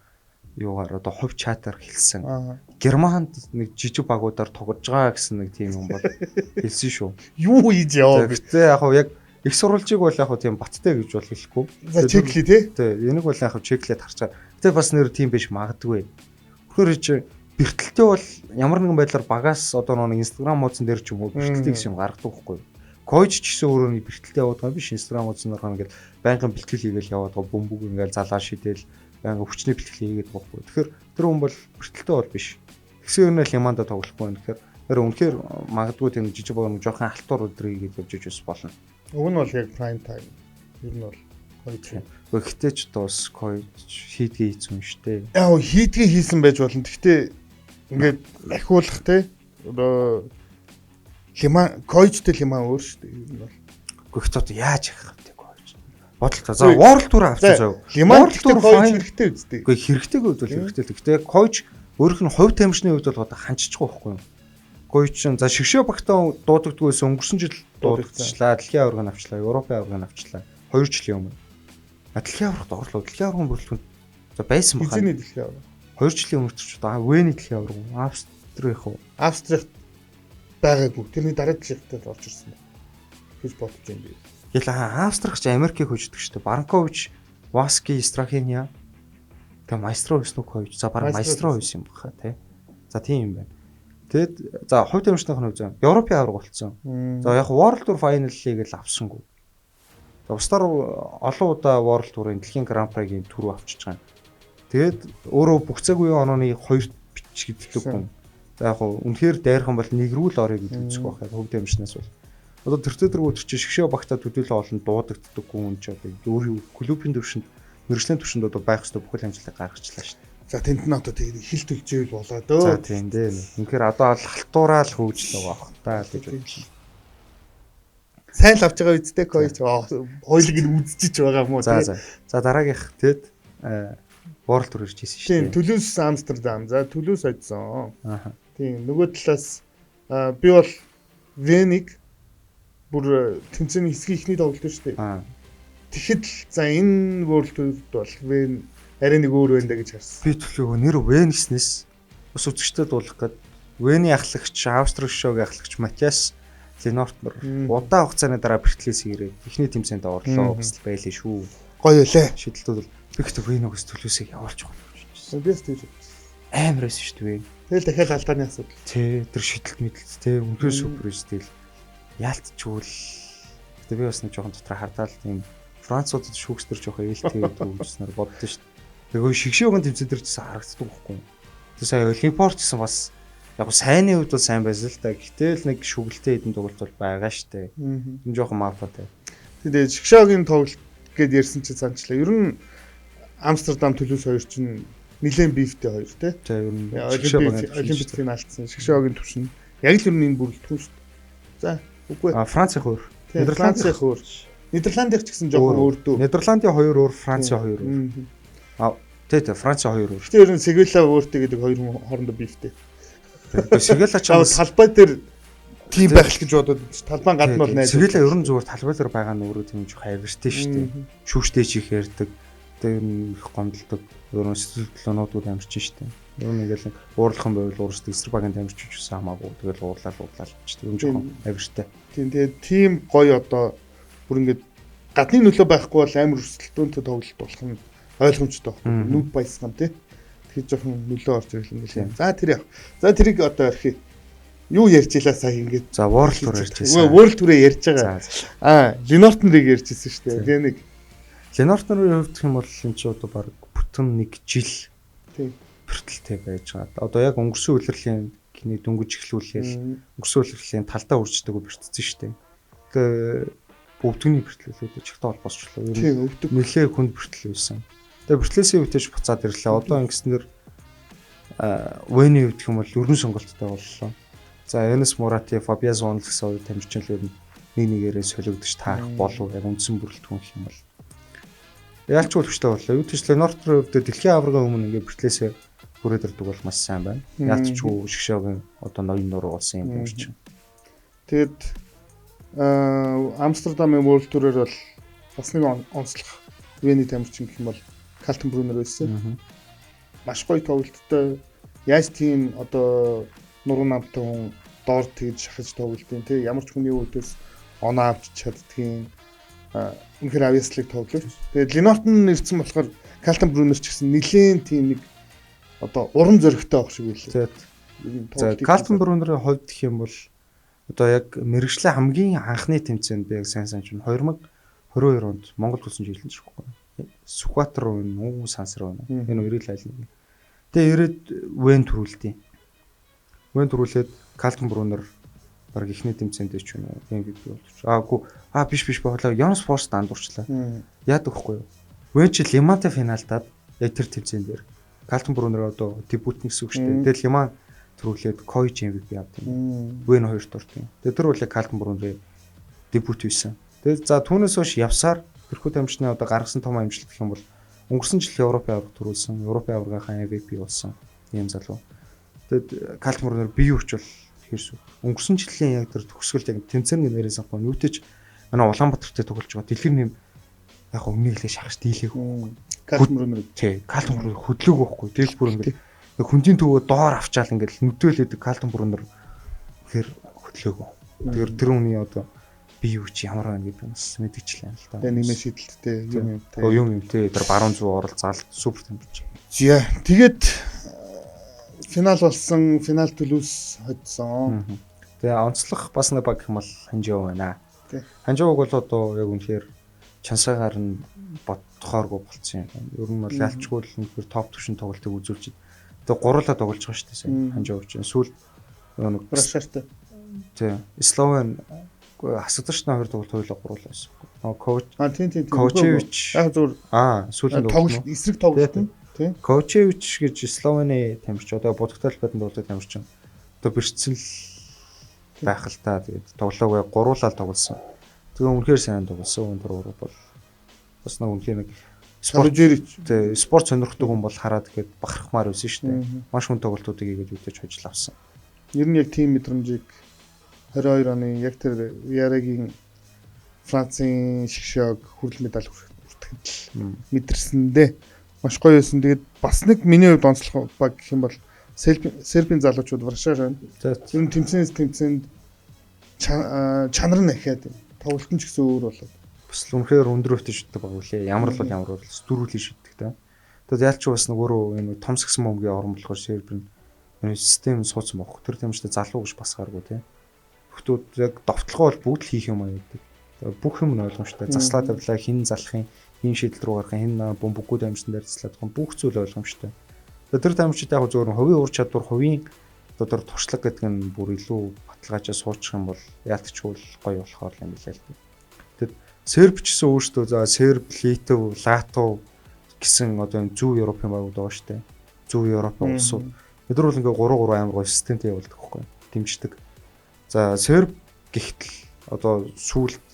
юугаар одоо хувь чатаар хэлсэн. Германд нэг жижиг багуудаар тоглож байгаа гэсэн нэг тийм юм бол хэлсэн шүү. Юу хийж яваа. Гэтэ яг хав яг их сурвалжийг бол яг хав тийм баттай гэж бол хэлэхгүй. За чеклээ тий. Тий, энийг бол яг хав чеклээд харчаа. Гэтэ бас нэр тийм биш магадгүй. Үнэхээр чи бэртэлтэй бол ямар нэгэн байдлаар багаас одоо нэг Instagram хуудсан дээр ч юм уу бэртэлтэй гэсэн юм гаргадаг байхгүй юу? Койч ч гэсэн өөрөө нэг бэртэлтэй яваад байгаа биш Instagram хуудсан дээр ингээд байнгын бэлтгэл хийгээл яваад байгаа бөмбөг ингээд залаа шидэл байнгын хүчний бэлтгэл хийгээд байгаа байхгүй. Тэгэхээр тэр хүн бол бэртэлтэй бол биш. Тэгсэн юм л Яманда тоглохгүй байна гэхээр тэр үнэхээр магадгүй тийм жижиг баг нэг жоохон алтуур өдр хийгээд явж иж бас болно. Уг нь бол яг prime time. Ер нь бол Койч. Гэхдээ ч дуус Койч хийдгээ хийсэн юм шүү дээ. Яг хийдгээ хийсэн байж болно. Гэхдээ ингээд ахиулах те одоо Лиман Койчтэй Лиман өөр шүү дээ. Ер нь бол. Гэхдээ одоо яаж явах вэ Койч? Бодлоо. За World Tour авсан заяа. Лиман Tour Койч хэрэгтэй үстэй. Үгүй хэрэгтэйг хувьд бол хэрэгтэй л. Гэхдээ Койч өөрийнх нь хувь тамирчны хувьд бол одоо ханччих байхгүй юу? Койч за шигшээ багтаа дуудагдгүйс өнгөрсөн жил дуудагдчихлаа. Дэлхийн аварга авчлаа, Европын аварга авчлаа. 2 жилийн өмнө. Дэлхийн аваргад орлоо. Дэлхийн аваргын бүрэлдэхүүн за байсан баха. Эзэний дэлхийн аварга. 2 жилийн өмнө ч одоо Вений дэлхийн аварга, Австрих уу? Австрих байгаагүй. Тэрний дараа жилдээ орж ирсэн байна гэж бодож байна би. Ял Австрих ч Америкийг хождог шүү дээ. Баранкович, Васки, Страхиня. Тэгээ Майстро Снукович. За бараг Майстро байсан юм баха тий. За тийм юм байна. Тэгэд за хувь тамирчдын хувьд заа Европын аварга болцсон. За яг World Tour Final-ыг л авсангүй. За бусдаар олон удаа World Tour-ын дэлхийн Гран При-гийн түрүү авчиж байгаа юм. Тэгээд өөрөө бүх цаг үеийн онооны 2 бич гэдэг хүн. За яг үнэхээр дайрхан бол нэг рүү л орё гэдэг үзэх байх хувь тамирчнаас бол. Одоо тэртээ тэргүү тэр чинь шигшээ багтаа төдийлөн олон дуудагддаг хүн ч одоо өөр клубын төвшөнд мэргэжлийн төвшөнд одоо байх ёстой бүхэл амжилтыг гаргачлаа шүү дээ. За тэнд нь одоо тэгээд хил төлжээвэл болоо дөө. За тийм дээ. Үнэхээр одоо л халтураа л хөөжлөө байх та л гэж бодож. Сайн л авч байгаа үсттэй Койч. Хоёлыг нь үзчихэж байгаа юм уу тий. За за дараагийнх тэгэд World Tour ирж ирсэн шүү дээ. Тийм Төлөөс Амстердам. За Төлөөс очсон. Аа. Тийм нөгөө талаас би бол Веник бүр тэмцээний хэсгийн ихний тоглолт шүү дээ. Аа. Тэгэхэд л за энэ World Tour-д бол Вен арай нэг өөр байна да гэж харсан. Би төлөөгөө нэр Вен гэснээс бас үзэгчдэд дуулах гээд Вений ахлагч, Австри шоугийн ахлагч Матиас Ленортнер удаан хугацааны дараа бэрхтлээс ирээд эхний тэмцээнд орлоо бас байлээ шүү. Гоё лээ. Шидэлтүүд бол би гэхдээ Веногоос төлөөсөө явуулж байгаа юм шиг. Би бас тэгж бодсон. Амар байсан шүү дээ. Тэгэл дахиад алдааны асуудал. Тэ тэр шидэлт мэдлэлт тэ үнэхээр супер биш тэгэл яалтчгүй л. Гэтэ би бас нэг жоохон дотор хардаал тийм Француудад шүүгчдэр жоохон ээлтэй гэдэг үгснээр боддоо шүү дээ. Тэгээ шигшээгэн тэмцээн дээр ч гэсэн харагддаг байхгүй. Тэгээ сая Олимпиорт гэсэн бас яг сайнны хувьд бол сайн байсан л та. Гэтэл нэг шүгэлтэй хэдэн тоглолт бол байгаа штэ. Энэ жоохон мафатай. Тэгээ шигшээгийн тоглолт гэд ярьсан чи санчлаа. Ер нь Амстердам Төлөөс хоёр чинь нилээн бифтэй хоёр тий. За ер нь Олимпик финалдсан шигшээгийн түвшин. Яг л ер нь энэ бүрэлдэхүүн шүү дээ. За үгүй. А Францын хоёр. Нидерландын өөр. Нидерландын ч гэсэн жоохон өөр дөө. Нидерландын хоёр өөр, Францын хоёр өөр. А тий тий Францын хоёр өөр. Гэтэ ер нь Севилла өөртөө гэдэг хоёр хүн хоорондоо бифтэй. Севилла ч талбай дээр тийм байх л гэж бодоод талбайн гадна бол найз. Севилла ер нь зүгээр талбай дээр байгаа нь өөрөө тийм жоох авиртай шүү дээ. Шүүштэй ч их ярьдаг. Тэгээ ер нь их гомдолдог. Ер нь сэтгэл хөдлөлнүүдүүд амарч шүү дээ. Ер нь ингээл уурлах юм байвал уурсдаг эсрэг багийн тамирч ч гэсэн хамаагүй. Тэгэл уурлал ч тийм жоохон авиртай. Тийм тэгээд тийм гоё одоо бүр ингээд гадны нөлөө байхгүй бол амар өрсөлдөөнтэй тоглолт болох нь ойлгомжтой байхгүй. Нүд баясган тий. Тэгэхээр жоохон нөлөө орж ирэл юм билээ. За тэр яг. За тэрийг одоо архи. Юу ярьж илаа сая ингээд. За World Tour ярьж байсан. World Tour-ээ ярьж байгаа. Аа, Ленортнерыг ярьж ирсэн шүү дээ. Тэгээ нэг Ленортнерийн хувьд гэх юм бол энэ чи одоо баг бүтэн нэг жил тий бэртэлтэй байж байгаа. Одоо яг өнгөрсөн улирлын гинэ дөнгөж эхлүүлээл өнгөрсөн улирлын талдаа үрждэг бэртсэн шүү дээ. Тэгээ Өвдөгний бэртлэлүүд чигтээ холбоосчлоо. Ер нь өвдөг нэлээ хүнд бэртэл байсан. Тэгээ бэртлээсээ үтэж буцаад ирлээ. Одоо ингэснээр Вэний хувьд гэх юм бол өргөн сонголттой боллоо. За Энес Мурати, Фабиан Зонл гэсэн хоёр тамирчин л ер нь нэг нэгээрээ солигдож таарах болов яг үндсэн бүрэлдэхүүн гэх юм бол. Ялч үлгчтэй боллоо. Юу ч Ленортрын хувьд дэлхийн аваргын өмнө ингээ бэртлээсээ хүрээд ирдэг бол маш сайн байна. Ялцчгүй шгшөөгийн одоо ноён нуруу болсон юм тамирчин. Тэгэд Амстердамын World Tour-ээр бол бас нэг онцлох Вений тамирчин гэх юм бол Калтон Брунер байсан. Маш гоё тоглолттой. Яаж тийм одоо нуруу намтай хүн доор тэгж шахаж тоглолтын тий ямар ч хүний үүдээс оноо авч чаддгийн үнэхээр авьяаслаг тоглогч. Тэгээд Ленортон ирсэн болохоор Калтон Брунер ч гэсэн нэлээд тийм нэг одоо урам зоригтой байх шиг үлээ. За Калтон Брунерийн хувьд гэх юм бол одоо яг мэрэгжлийн хамгийн анхны тэмцээнд би яг сайн сайн чинь 2022 онд Монгол улсын жилэн ч байхгүй. Сүхбаатар руу нүү сансар байна. Энэ хоёрыг л айлна. Тэгээ ирээд Вен төрүүлдэг. Вен төрүүлээд Калтон Брунер баг ихний тэмцээнд ч юм уу MVP болж. Аагүй аа биш биш боолоо Йонс Форс дандуурчлаа. Яадаг вэхгүй юу? Вен чи Лимантай финалдаад яг тэр тэмцээн дээр Калтон Брунер одоо дебют гэсэн үг шүү дээ. Тэгээ Лиман төрүүлээд Койч MVP авд юм. Вен хоёрт орд юм. Тэгээ тэр бол яг Калтон Брунерийн дебют байсан. Тэгээ за түүнээс хойш явсаар тэрхүү тамирчны одоо гаргасан том амжилт гэх юм бол өнгөрсөн жил Европын аварга төрүүлсэн. Европын аваргынхаа MVP болсон ийм залуу. Тэгээд Калтон Брунер бие хүч бол хэрсүү. Өнгөрсөн жилийн яг тэр төгсгөлд яг тэмцээн нэрээс авахгүй. Юутэй ч манай Улаанбаатартай тоглож байгаа. Дэлгэр нэм яг өмнө хэлээ шахаж дийлээг. Калтон Брунер тий. Калтон Брунер хөдлөөг байхгүй. Тэгэл бүр ингээд нэг хүндийн төвөө доор авчаал ингээд нүдэлээдэг Калтон Брунер тэгэхээр хөдлөөг. Тэгэхээр тэр хүний одоо бие хүч ямар байна гэдэг нь бас мэдгэжлээ л да. Тэгээ нэмээ шидэлттэй юм юм тий. Юм юм тий. Тэр баруун зүү оролцаал супер тамирч. За тэгээд финал болсон, финал Төлөөс хоцсон. Тэгээ онцлох бас нэг баг юм бол Ханжуу байна. Ханжууг бол одоо яг үнэхээр чансаагаар нь бодохооргүй болцсон юм. Ер нь бол ялчгүй л үнэхээр топ түвшин тоглолтыг үзүүлж тэгээ гурлаа тоглож байгаа шүү дээ сайн. Ханжуу чинь сүүл нэг Рашартай. Тий. Словен хасагдагчны хоёр тоглолт хоёулаа гурлаа байсан. Нөгөө коуч тийм. Коучевич яг зөв сүүлийн тоглолт эсрэг тоглолт нь тий. Коучевич гэж Словены тамирч одоо Будагтай талбайд тоглодог тамирчин. Одоо бэрцэл байх л та тэгээд тоглоагүй гуруулаад тоглосон. Тэгээ үнэхээр сайн тоглосон. Өндөр уруу бол бас нэг үнэхээр нэг спорт тий спорт сонирхдаг хүн бол хараад ихэд бахархмаар байсан шүү дээ. Маш хүн тоглолтуудыг хийгээд үдэж хожил авсан. Ер нь яг тим мэдрэмжийг 22 оны яг тэр Ярагийн Францын шгшөөг хүрэл медаль хүртэхэд л мэдэрсэндээ маш гоё байсан. Тэгээд бас нэг миний хувьд онцлог баг гэх юм бол Сербийн залуучууд Варшаар байна. Ер нь тэмцээнээс тэмцээнд чанар нь ахиад байна. Тоглолт нь ч гэсэн өөр болоод. Бас л үнэхээр өндөр өвтөж шиддэг баг үлээ. Ямар л бол ямар бол дөрвөлийг шиддэг та. Тэгээд ялч бас нэг өөрөө энэ том сагсан бөмбөгийн орон болохоор Серб нь энэ систем суудсан баг. Тэр тэмцэлтэй залуу гэж бас гаргүй те. Хүмүүс яг довтлогоо бол бүгд л хийх юм аа гэдэг. Бүх юм нь ойлгомжтой. Заслаа тавилаа хин залах юм, хин шийдэл рүү гарах юм, хин бөмбөггүй дамжсан дээр заслаад байгаа бүх зүйл ойлгомжтой. Тэр тамирчид яг зөвхөн хувийн ур чадвар, хувийн одоо тэр туршлага гэдэг нь бүр илүү баталгаажаа суучих юм бол яалтчгүй гоё болохоор юм билээ л дээ. Тэгэд Серб ч гэсэн өөрсдөө за Серб, Литв, Латв гэсэн одоо энэ зүүн Европын багууд байгаа шүү дээ. Зүүн Европын улсууд. Бид нар бол ингээ 3-3 амар гоё системтэй явуулдаг байхгүй дэмждэг. За Серб гэхтэл одоо сүүлд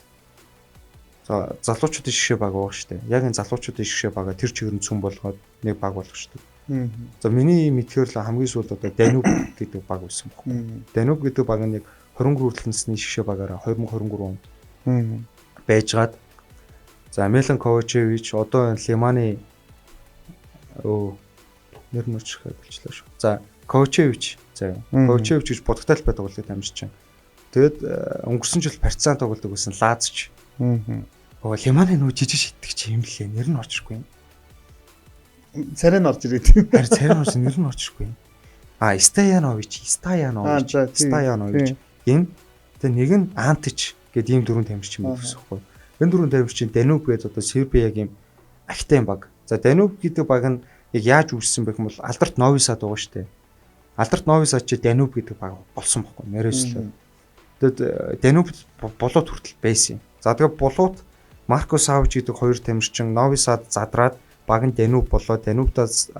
за залуучуудын шгшээ баг байгаа шүү дээ. Яг энэ залуучуудын шгшээ бага тэр чигээр нь цөм болгоод нэг баг болгочдөг. За миний мэдхээр л хамгийн сүүлд одоо Дануб гэдэг баг байсан байхгүй. Дануб гэдэг баг нь яг 23 хүртэл насны шгшээ багаараа 2023 онд байжгаад за Милан Ковачевич одоо энэ Лиманы нэр нь өчрөхөд болчлоо шүү. За Ковачевич за Ковачевич гэж Будагтай талбай тоглолтод тамирчин. Тэгээд өнгөрсөн жил Партизан тоглодог байсан Лазч. Лиманы нүү жижиг шиддэг чи юм лээ. Нэр нь орчихгүй юм. Царай нь орж ирээд. Харин царай нь орж нэр нь орчихгүй юм. Стаянович, Стаянович, Стаянович. Энэ тэгээ нэг нь Антич гэдэг ийм дөрвөн тамирчин байдаг гэсэн юм. Энэ дөрвөн тамирчин Дануб гэдэг одоо Сербиягийн ахтай баг. За Дануб гэдэг баг нь яг яаж үүссэн бэ гэм бол Алдарт Нови Сад байгаа шүү дээ. Алдарт Нови Сад чи Дануб гэдэг баг болсон байхгүй нэрээслээ. Тэгэд Дануб болоод хүртэл байсан юм. За тэгээ Булуут Марко Савич гэдэг хоёр тамирчин Нови Сад задраад баг нь Дануб болоо Данубдаас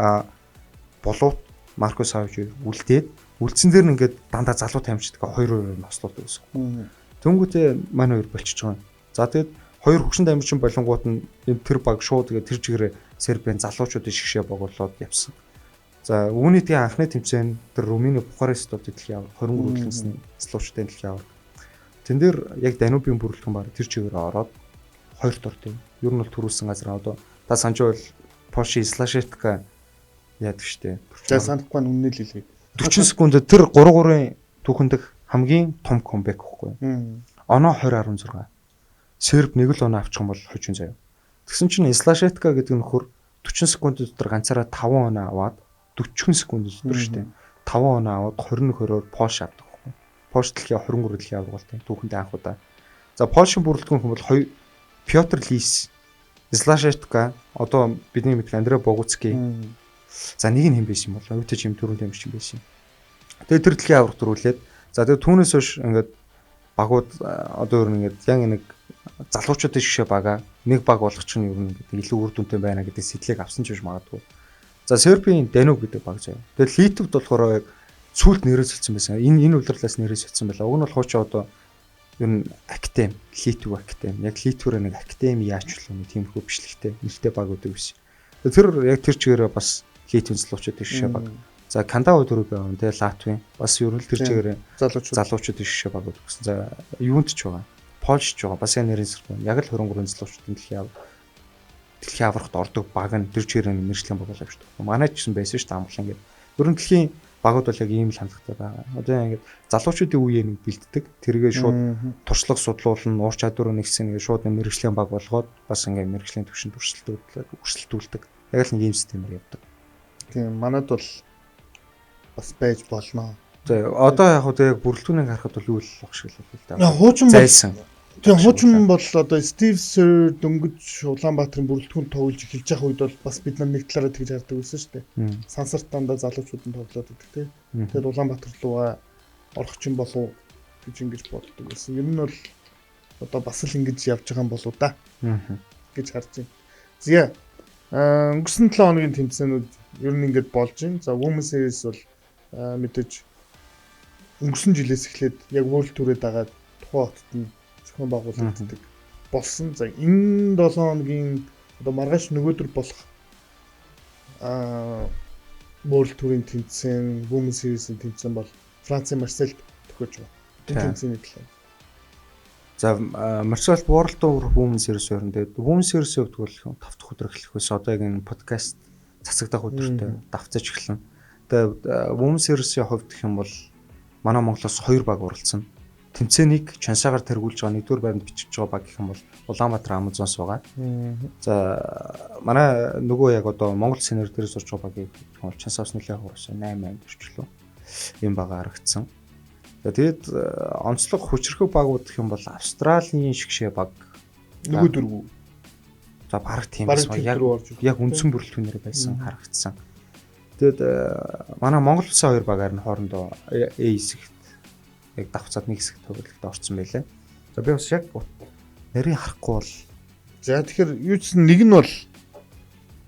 Булуут Марко Савич үлдээд үлдсэн дээр нь ингээд дандаа залуу тамирчдгаа 2-2 нослуулдаг гэсэн. Тэнгүүтээ манай хоёр болчихж байгаа юм. За тэгээд хоёр хөгшин тамирчин болонгууд нь энэ тэр баг шууд тэгээд тэр чигээрээ Сербийн залуучуудын шигшээ баг болоод явсан. За үүний тэгээ анхны тэмцээн тэр Румыны Бухарест бол дэлхийн аварга 23 дэлхийн залуучдын дэлхийн аварга. Тэн дээр яг Данубын бүрэлдэхүүн баг тэр чигээр ороод хоёрт орд юм. Ер нь бол төрүүлсэн газар одоо та санаж байвал Польшийн Слашетка яадаг штэ. За санахгүй нь үнэнээ л хэлье. 40 секундэд тэр 3-3-ын түүхэндх хамгийн том comeback гэхгүй. Оноо 20.16. Серб нэг л оноо авчих юм бол хожин заяа. Тэгсэн чинь Слашетка гэдэг нөхөр 40 секунд дотор ганцаараа 5 оноо аваад 40 секунд дотор штэ. 5 оноо аваад 21-20-оор Польш авдаг байхгүй. Польш дэлхийн 23 дэлхийн аварга болтой. Түүхэндээ анх удаа. За Польшийн бүрэлдэхүүн хүн бол Пётр Лис, Слашетка, одоо бидний мэдэх Андре Богуцки. За нэг нь хэн байсан юм бол өвтөж юм түрүүн тамирчин байсан юм. Тэгээ тэр дэлхийн аварга төрүүлээд за тэгээ түүнээс хойш ингээд багууд одоо ер нь ингээд яг нэг залуучуудын шигшээ бага нэг баг болгох чинь ер нь ингээд илүү үр дүнтэй байна гэдэг сэтлийг авсан ч биш магадгүй. За Сербийн Дануб гэдэг баг заяа. Тэгээ Литвд болохоор яг сүулт нэрээ солилцсон байсан. Энэ улирлаас нэрээ солилцсон байлаа. Уг нь бол хуучин одоо ер нь академи, Литв академи. Яг Литвээр нэг академи яач вэ нэг тиймэрхүү бичлэгтэй нэлтэй баг өгдөг байсан. Тэр яг тэр чигээрээ бас Литвийн залуучуудын шигшээ баг. За Кандао дөрөв байгаа юм те Латвийн бас ер нь тэр чигээрээ залуучуудын шигшээ баг гэсэн. За юунд ч байгаа. Польш ч байгаа. Бас яг нэрийн сэрх. Яг л 23 залуучуудын дэлхийн аваргад ордог баг нь тэр чигээр нэг мэрэгжлийн баг болоо шүү дээ. Манай ч гэсэн байсан шүү дээ амгалан гэдэг. Ер нь дэлхийн багууд бол яг ийм л хандлагатай байгаа. Одоо ингээд залуучуудын үеэр нэг бэлддэг. Тэргээ шууд туршлага судлуулна, уур чадвар нэгсэн ингээд шууд нэг мэрэгжлийн баг болгоод бас ингээд мэрэгжлийн түвшинд өрсөлдүүлдэг. Яг л нэг ийм системээр явдаг. Тийм, манад бол бас байж болно. За одоо яг хөө тэг бүрэлдэхүүнийг харахад бол юу л баг шиг л л да. Хуучин бол тийм хуучин бол одоо Стив Сэр дөнгөж Улаанбаатарын бүрэлдэхүүн тоглож эхэлж байгаа үед бол бас бид нар нэг талаараа тэгж хардаг байсан шүү дээ. Сансарт дандаа залуучууд нь тоглоод байдаг тий. Тэгээд Улаанбаатар руугаа орох чинь болов гэж ингэж боддог байсан. Ер нь бол одоо бас л ингэж явж байгаа юм болоо да гэж харж байна. Зя өнгөрсөн 7 хоногийн тэмцээнүүд ер нь ингэж болж байна. За Women Series бол мэдээж өнгөрсөн жилээс эхлээд яг World Tour-ыг дагаад тухайн хотод нь зохион байгуулагддаг болсон. За энэ 7 хоногийн одоо маргааш нөгөөдөр болох World Tour-ын тэмцээн, Women Series-ийн тэмцээн бол Францын Марсельд төхөж байгаа. Энэ тэмцээний талаар. За Марсельд World Tour Women Series өрн. Тэгээд Women Series-ийн хувьд бол 5 дахь өдөр эхлэх байсан. Одоо яг энэ подкаст цацагдах өдөртөө давцаж эхэлнэ. Тэгээд Women Series-ийн хувьд гэх юм бол манай Монголоос 2 баг оролцсон. Тэмцээнийг Чансаагаар тэргүүлж байгаа 1-р байранд бичиж байгаа баг гэх юм бол Улаанбаатар Амазонс байгаа. За манай нөгөө яг одоо Монгол сенер дээр сурч байгаа багийг гэх юм бол Чансаас нэлээд хурсан 8-8 төрчлөө. Ийм баг харагдсан. За тэгээд онцлог хүчрхэг багууд гэх юм бол Австралийн шигшээ баг нөгөө дөрөв. За бараг тийм байсан. Яг үндсэн бүрэлдэхүүнээр байсан харагдсан. Тэгээд манай Монгол улсын хоёр багаар нь хоорондоо A хэсэгт яг давхцаад нэг хэсэгт тоглолтод орсон байлээ. За би бас яг нарийн харахгүй бол за тэгэхээр юу ч нэг нь бол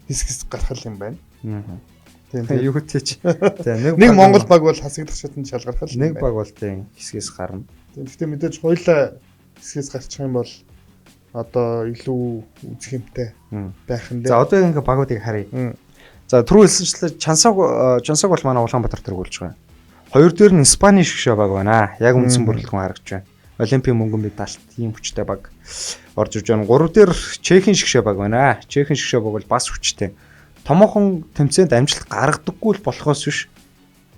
хэсгээс гарах юм байна. Тийм юу тийч. За нэг Монгол баг бол хасагдах шатанд шалгарх л нэг баг бол тийм хэсгээс гарна. Тийм гэхдээ мэдээж хоёлаа хэсгээс гарчих юм бол одоо илүү үзэх юмтай байх нь дээ. За одоо ингээ багуудыг харъя. За түрүү хэлсэнчлээ Чансаг бол манай Улаанбаатар тэргүүлж байгаа. Хоёр дээр нь Испани шигшээ баг байна. Яг үндсэн бүрэлдэхүүн харагдаж байна. Олимпийн мөнгөн медальт ийм хүчтэй баг орж ирж байна. Гурав дээр Чехийн шигшээ баг байна. Чехийн шигшээ баг бол бас хүчтэй. Томоохон тэмцээнд амжилт гаргадаггүй л болохоос биш.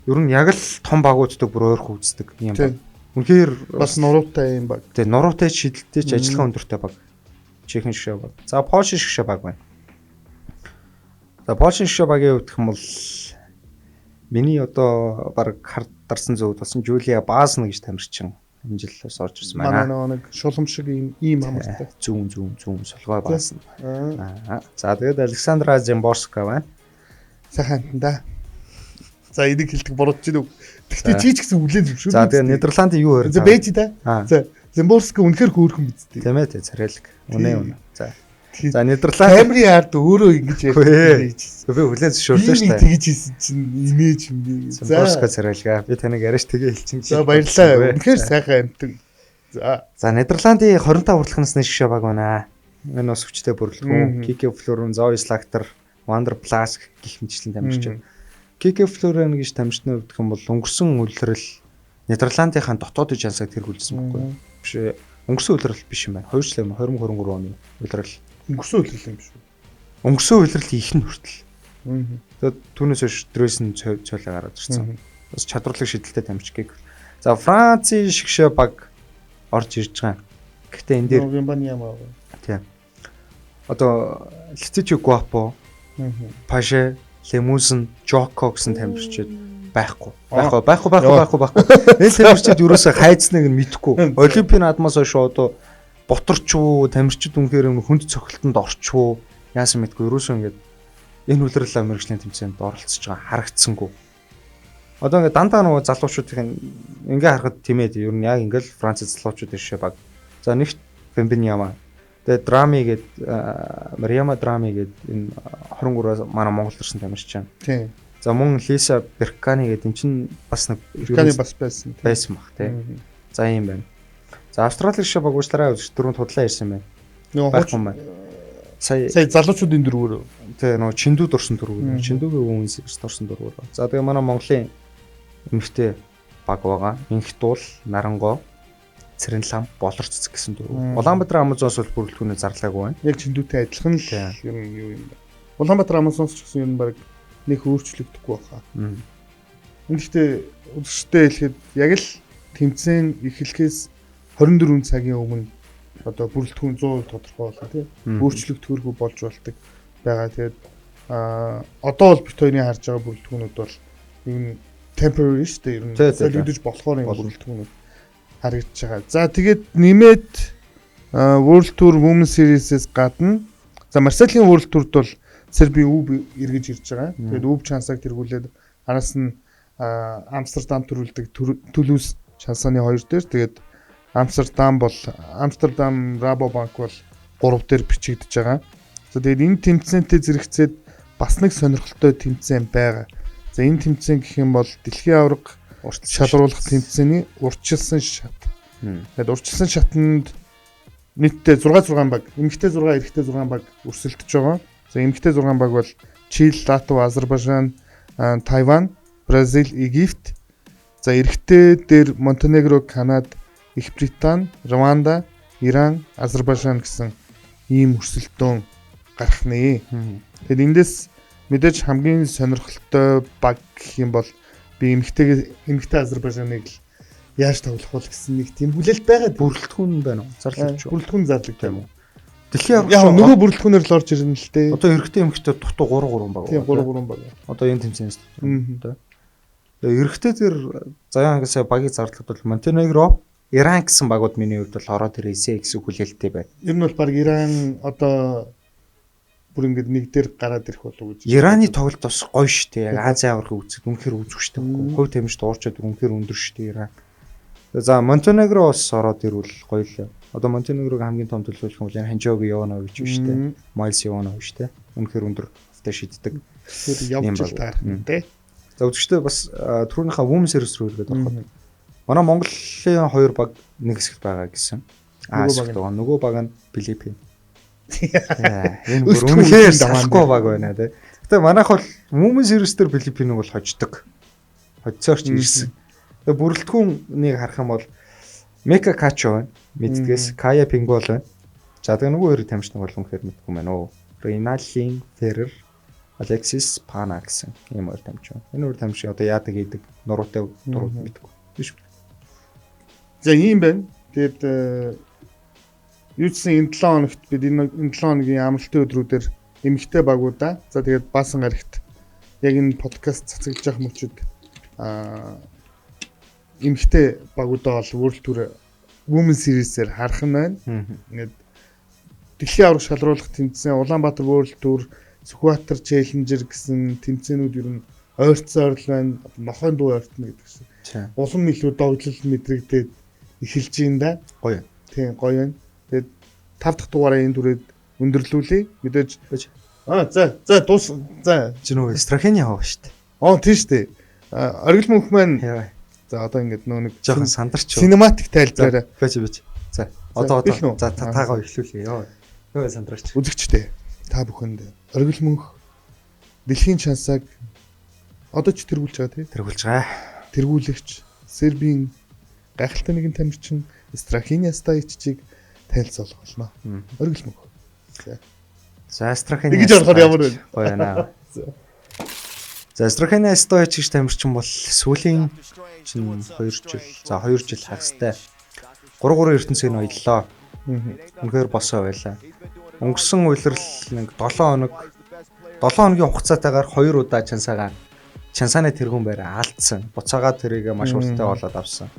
Ер нь яг л том багуудтай бүр ойрхон үздэг юм баг. Үнэхээр бас нуруутай юм баг. Тэгээ нуруутай шидэлтэй ч ажиллагаа өндөртэй баг. Чехийн шигшээ баг. За Польшийн шигшээ баг байна. За Польшийн шигшээ багийн хувьд гэх юм бол миний одоо баг хар дарсан зөвд болсон Жулия Баасна гэж тамирчин энэ жил бас орж ирсэн байна. Манай нэг шулам шиг ийм хамартай. Зүүн сулгой Баасна. За тэгээд Александра Земборска байна. Сайхан амтан да. За энийг хэлдэг буруудж гинүү. Тэгтээ чи ч гэсэн хүлээн зөвшөөрнө. За тэгээд Нидерландын юу хоёр. За бэж да. За Зимборска үнэхээр хөөрхөн биз дээ. Тийм ээ, царайлаг. Үнэ үнэ. За. За Нидерланд камерын ард өөрөө ингэж ярьж. Би хүлээн зөвшөөрлөө шүү дээ. Тэгж хийсэн чинь инээж юм. Зимборска царайлгаа. Би таныг арайш тэгээ хэлчин. За баярлалаа. Үнэхээр сайхан амтан. За. За Нидерландын 25 хүртэлх насны шгшээ баг байна. Энэ бас хүчтэй бүрэлдэхүүн. Кике Флорен, Зои Слактер, Вандер Пласк гэх мэтчлэн тамирч байна. Кике Флорен гэж тамирчны хувьд гэх юм бол өнгөрсөн улирал Нидерландынхаа дотоодын чансаг тэргүүлсэн байхгүй юу? Биш өнгөрсөн улирал биш юм байна. 2 жил юм 2023 оны улирал. Өнгөрсөн улирал юм биш үү? Өнгөрсөн улирал их нь хүртэл. Тэгээд түүнээс хойш Дресен цойлоо гараад ирсэн. Бас чадварлаг шидэлтэй тамирч гэх. За Францын шгшээ баг орж ирж байгаа. Гэхдээ энэ дээр Вимбаньяма. Тийм. Одоо Летичи Гуапо, Паше, Лемузен, Жоко гэсэн тамирчид байхгүй. Байхгүй. Энэ тамирчид ерөөсөө хайцныг нь мэдэхгүй. Олимпийн наадмаас хойш одоо ботарч уу, тамирчид үнэхээр хүнд цохилтонд орч уу, яасан мэдгүй. Ерөөсөө ингээд энэ үлрэл мэрэгжлийн тэмцээнд оролцож байгаа харагдсангүй. Одоо ингээд дандаа нөгөө залуучуудын ингээ харахад тийм ээ ер нь яг ингээл Франц залуучууд иршээ баг. За нэгт Вембеньяма. Тэгээд Драми гээд Мариама Драми гээд энэ 23-аас манай Монгол төрсэн тамирч байна. Тийм. За мөн Лиса Беркани гээд эн чинь бас нэг Беркани бас байсан. Байсан бах тий. За ийм байна. За Австралийн шишээ баг уучлаарай үзэгч дөрөв худлаа ирсэн байна. Нөгөө байхгүй юм байна. Сая залуучуудын дөрвөөр. Тий нөгөө Чиндүүд орсон дөрвөөр. Чиндүүгийн Women's орсон дөрвөөр. За тэгээ манай Монголын эмэгтэй баг байгаа. Инхтуул, Нарангоо, Цэрэнлам, Болор цэцэг гэсэн дөрөв. Улаанбаатар Амазонс бол бүрэлдэхүүнээ зарлаагүй байна. Яг Чиндүүтэй адилхан л юм юу юм бэ? Улаанбаатар Амазонс ч гэсэн юм баг нэг өөрчлөгдөхгүй байхаа. Гэхдээ үзэгчтэй хэлэхэд яг л тэмцээн эхлэхээс 24 цагийн өмнө одоо бүрэлдэхүүн 100% тодорхой болно тийм. Өөрчлөгдөхөргүй болж болдог байгаа. Тэгээд одоо бол бит хоёрын харж байгаа бүрэлдэхүүнүүд бол юм temporary шүү дээ. Ер нь солигдож болохоор юм бүрэлдэхүүнүүд харагдаж байгаа. За тэгээд нэмээд World Tour Women's Series-ээс гадна за Марселийн World Tour-д бол Сербийн ҮБ эргэж ирж байгаа. Тэгээд ҮБ чансаг тэргүүлээд араас нь Амстердам төрүүлдэг Түлүс чансааны 2 дээр тэгээд Амстердам бол Амстердам Рабобанк бол 3 дээр бичигдэж байгаа. За тэгээд энэ тэмцээнтэй зэрэгцээд бас нэг сонирхолтой тэмцээн байгаа. За энэ тэмцээн гэх юм бол дэлхийн аварга шалруулах тэмцээний урьдчилсан шат. Тэгээд урьдчилсан шатанд нийтдээ 6 баг, эмэгтэй 6, эрэгтэй 6 баг өрсөлдөж байгаа. За эмэгтэй 6 баг бол Чили, Латв, Азербайджан, Тайван, Бразил, Египт. За эрэгтэй дээр Монтенегро, Канада, Их Британи, Рванда, Иран, Азербайджан гэсэн ийм өрсөлдөөн гарах нэ. Тэгээд эндээс мэдээж хамгийн сонирхолтой баг гэх юм бол би эмэгтэй Азербайджаныг л яаж тоглох вэ гэсэн нэг тийм хүлээлт байгаа. Бүрэлдэхүүн байна уу? Зарлагдчих. Бүрэлдэхүүн зарлагдав юм уу? Дэлхийн аварга яг нөгөө бүрэлдэхүүнээр л орж ирнэ л дээ. Одоо эрэгтэй эмэгтэй дутуу 3-3 баг. Тийм 3-3 баг. Одоо энэ тэмцээнээс дотор. Тэгээ эрэгтэй тэр заяа хангасаа багийг зарлахад бол Монтенегро, Иран гэсэн багууд миний хувьд бол ороод ирээсэй гэсэн хүлээлттэй байна. Ер нь бол баг Иран одоо бүр ингээд нэг дээр гараад ирэх болов гэж. Ираны тоглолт бас гоё шүү дээ. Яг Азийн аваргын үзэхэд үнэхээр үзвэштэй байхгүй. Хувь тамирч дуурчаад үнэхээр өндөр шүү дээ Иран. За Монтенегро бас ороод ирвэл гоё л. Одоо Монтенегрог хамгийн том төлөөлөх юм бол энэ Ханжоги Йованович шүү дээ. Майлс Йованович шүү дээ. Үнэхээр өндөр автаа шиддэг. Тэгэхээр явж л таарах юм дээ. За үзэгчдээ бас түрүүнийхээ Women's Series рүү иргээд ороход манай Монголын хоёр баг нэг хэсэгт байгаа гэсэн. Аа байгаа. Нөгөө баг нь Филиппин. Энэ бүр үнэхээр салахгүй баг байна тий. Гэтэ манайх бол Women's Series дээр Филиппинийг бол хождог. Хоцоорч ирсэн. Тэгээ бүрэлдэхүүнийг харах юм бол Мека Качо байна. Мэддгээс Кая Пингол байна. За тэгээ нөгөө хоёрыг тамирчнаг бол үнэхээр мэдгүй байна уу. Рейналин Феррер, Алексис Пана гэсэн ийм хоёр тамирч байна. Энэ хоёр тамирч одоо яадаг хийдэг нуруутай дурууд мэдгүй. Биш. За ийм байна. Тэгээд юу гэсэн энэ 7 хоногт бид энэ 7 хоногийн амралтын өдрүүдээр эмэгтэй багуудаа за тэгээд баасан гарагт яг энэ подкаст цацаглаж явах мөчид эмэгтэй багуудаа бол World Tour Women's Series-ээр харах нь байна. Ингээд дэлхийн аварга шалруулах тэмцээн Улаанбаатар World Tour, Сүхбаатар Challenger гэсэн тэмцээнүүд ер нь ойрцоор л байна. Нохойн дуу ойртно гэдэг шиг. Улам илүү догтлол мэдрэгдээд эхэлж байна да. Гоё. Тийм, гоё байна. Тэгээд 5 дахь дугаараа энэ түрээд өндөрлүүлье. Мэдээж за за дуус за чи нөгөө Страхени яваа шүү дээ. Аа тийм шүү дээ. Оргил мөнх маань за одоо ингээд нөгөө нэг жоохон сандарч cinematic тайлбараарай. Бич. За одоо за таагаа эхлүүлье. Йоо. Нөгөө сандраач. Үзэгчдээ та бүхэнд оргил мөнх дэлхийн чансааг одоо ч тэргүүлж байгаа тий. Тэргүүлж байгаа. Тэргүүлэгч Сербийн гайхалтай нэгэн тамирчин Страхиня Стаиччийг танилцуулах болно. Оргил мөнх. За. За Страхиня. Тэгж орохоор ямар вэ? Гоё байна. За Страхиня Стаич гэж тамирчин бол сүүлийн чинь 2 жил. За 2 жил хагастай 3-3 ертөнцийг нь оёллоо. Үнэхээр босоо байлаа. Өнгөрсөн улирал нэг 7 хоног 7 хоногийн хугацаатайгаар 2 удаа Чансааны тэргүүн байраа алдсан. Буцаагаад тэрийг маш урттай болоод авсан.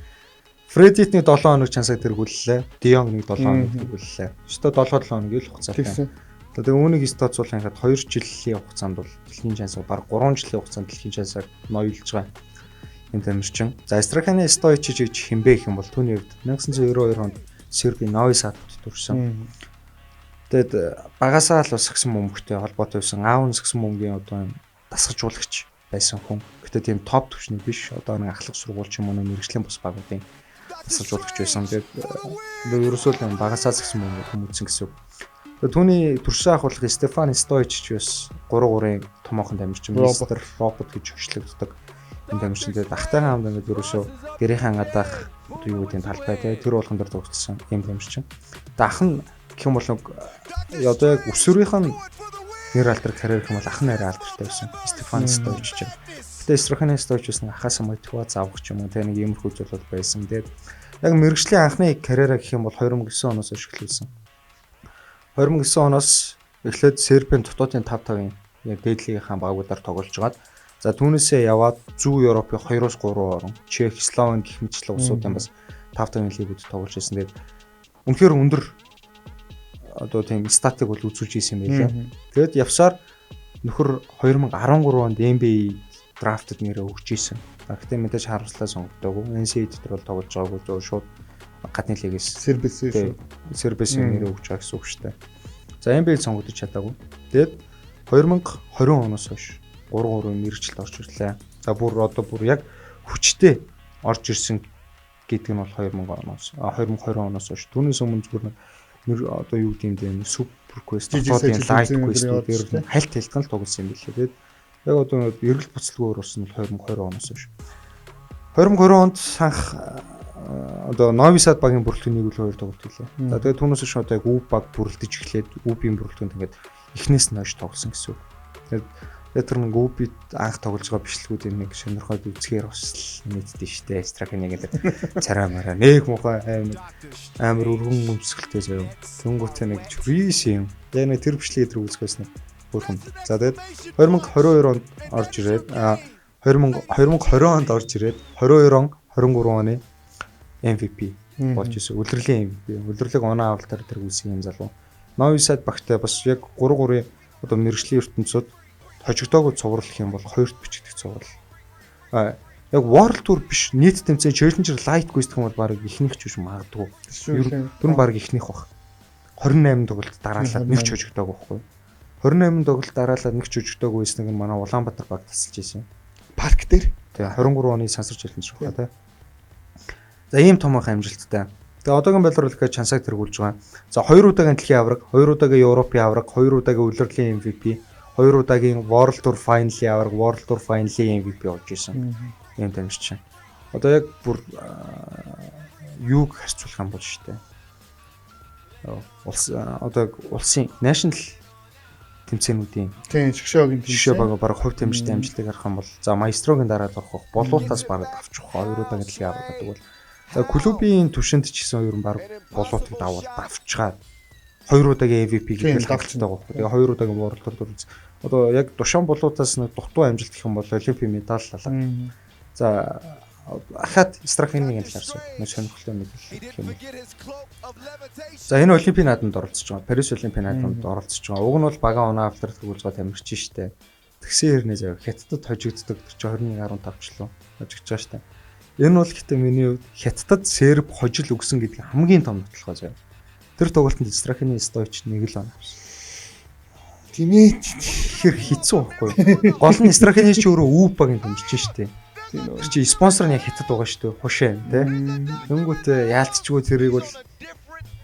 Фредит нэг 7 хоног Чансаг тэргүүллээ. Дион нэг 7 хоног тэргүүллээ. Өстө 7 хоногийн л хугацаатай. Тэгээ үүнийг тооцоолох юм 2 жилийн хугацаанд бол дэлхийн Чансаг баг 3 жилийн хугацаанд дэлхийн Чансаг ноёлж байгаа юм тамирчин. За Страханы Стоичич гэж хинбэ гэх юм бол түүний хувьд 1992 онд Сербийн Нови Сад хотод төрсэн. Тэгээд багасаа л бас сагсан бөмбөгтэй холбоотой байсан. Аав нь сагсан бөмбөгийн одоо дасгажуулагч байсан хүн. Гэтэ тийм топ түвшний биш. Одоо нэг ахлах сургууль ч юм уу мэрэгжлийн бус багуудын дасгалжуулагч байсан. Тэгээд ерөөсөө л багасаа сагсан бөмбөг хүмүүцсэн гэсэн үг. Тэгээд түүний төрсөн ах болох Стефан Стоичич бас 3-3-ын томоохон тамирчин, мистер робот гэж хөшлөгддөг. Энэ тамирчин тэгээд ахтайхан хамт ингээд ерөөсөө гэрийнхэн гадаах одоо юу гэдэг талбай те тэр болгон дээр тогтсон юм тамирчин. Тэгээд ах нь гэх юм бол одоо яг өсвөрийнх нь нэр алдар карьер гэх юм бол ах нь арай алдартай байсан. Стефан Стоич ч юм. Гэтэ Страханы Стоич бас нэг ахаасаа мотивац авах ч юм уу те нэг иймэрхүү зүйл бол байсан. Тэгээд яг мэрэгжлийн анхны карьераа гэх юм бол 2009 оноос хойш эхлүүлсэн. 2009 оноос эхлээд Сербийн дотоодын 5-5-ын яг дээдлийнхаа багуудаар тоглож байгаад за түүнээсээ яваад Зүүн Европын 2-3 орн, Чех, Словен гэх мэтчлэн улсуудын бас 5-5-ын лигүүд тоглож байсан. Тэгээд үнэхээр өндөр одоо тийм статик бол үзүүлж ийсэн юм байлаа. Тэгээд явсаар нөхөр 2013 онд NBA драфтд нэрээ өгч ийсэн. Гэхдээ мэдээж харамслаа сонгогдоогүй. NCAA дээр бол тоглож байгаагүй зөв шууд гадны лигээс Сербис нэрээ өгч байгаа гэсэн үг шүү дээ. За NBA сонгогдож чадаагүй. Тэгээд 2020 оноос хойш 3-3 мэрэгчлэлд орж ирлээ. За бүр одоо бүр яг хүчтэй орж ирсэн гэдэг нь бол 2020 оноос хойш. Түүнээс өмнө зүгээр нэг одоо юу гэдэг юм бэ? Super Quest, дотоодын Light Quest дээр хальт хялтган л тоглосон юм билээ. Тэгээд яг одоо эргэлт буцалгүй орсон нь 2020 оноос хойш. 2020 онд анх одоо Нови Сад багийн бүрэлдэхүүн 1 үл 2 тоглолт хийлээ. За тэгээд түүнээс хойш одоо яг Ү баг бүрэлдэж эхлээд Үбийн бүрэлдэхүүнд ингээд эхнээс нь хойш тоглосон гэсэн үг. Тэгээд тэр нэг Үбид анх тоглож байгаа бичлэгүүдийн нэг сонирхоод үзэхээр бас нийтдээ штэ. Страхны гэдэг царай мараа нэг мухай амар өргөн өмсгөлтэй заяа. Тэнгүүтээ нэг чүрис юм. Яг нэг тэр бичлэгийг тэр үзэх байсан хөөрхөн. За тэгээд 2022 онд орж ирээд 2020 онд орж ирээд 22 он 23 оны MVP болж исэн. Үлрэлийн MVP. Үлрэрлэг оноо авалтаар тэр үүсгэн юм залуу. Нови Сад багтай бас яг 3-3-ын одоо мэрэгжлийн ертөнцид хожигдоогүй цуврал гэх юм бол хоёрт бичигдэх цуврал. Яг World Tour биш нийт тэмцээн Challenger Light Quest гэх юм бол баг ихнийх ч биш магадгүй. Тэр нь баг ихнийх бах. 28 тоглолт дараалаад нэг ч хожигдоогүй байхгүй. 28 тоглолт дараалаад нэг ч хожигдоогүй байсныг нь манай Улаанбаатар баг тасалж ирсэн. Парк дээр. Тэгээ 23 оны сансар Challenger хаа тий. За ийм томоохон амжилттай. Тэгээ одоогийн байдлаар бол гэхэд Чансаг тэргүүлж байгаа. За 2 удаагийн дэлхийн аварга, 2 удаагийн Европын аварга, 2 удаагийн улирлын MVP, 2 удаагийн World Tour Final-ийн аварга, World Tour Final-ийн MVP болж исэн. Ийм тамирчин. Одоо яг бүр юуг харьцуулах юм бол шүү дээ. Улс одоо улсын national тэмцээнүүдийн тийм шгшөөгийн шгшөө баг баг хувь тамирчдын амжилтыг харах юм бол за маестрогийн дараа л орох болуутаас бараг авчих 2 удаагийн дэлхийн аварга гэдэг бол за клубын түвшинд ч гэсэн ер нь баг болуутыг давал давчгаад 2 удаагийн MVP гэдэг л хангалттай байгаа байхгүй. Тэгээ 2 удаагийн World Tour одоо яг Душан болуутаас нэг дутуу амжилт гэх юм бол олимпийн медаль алга. За ахаад Страхины талаар нэг сонирхолтой мэдээлэл гэх юм. За энэ олимпийн наадамд оролцож байгаа. Парис олимпийн наадамд оролцож байгаа. Уг нь бол багаан оноо авалтаар төгөлж байгаа тамирчин штэ. Тэгсэн хэрнээ заяа хятадд хожигддаг тэр чинь 21.5 ч лөө хожигдж байгаа штэ. Энэ бол гэхдээ миний хувьд Хятадд Серб хожил өгсөн гэдэг хамгийн том нотлохоо заяа. Тэр тоглолтод Страхины Стойч нэг л оноо авсан. Тийм ээ. Тэгэхээр хэцүү байхгүй юу? Гол нь Страхины чи өөрөө Ү багийн дэмжиж штэ. Тэр чи спонсор нь яг Хятад байгаа штэ. Хушээ тий. Тэнгүүтээ яалтчгүй тэрийг бол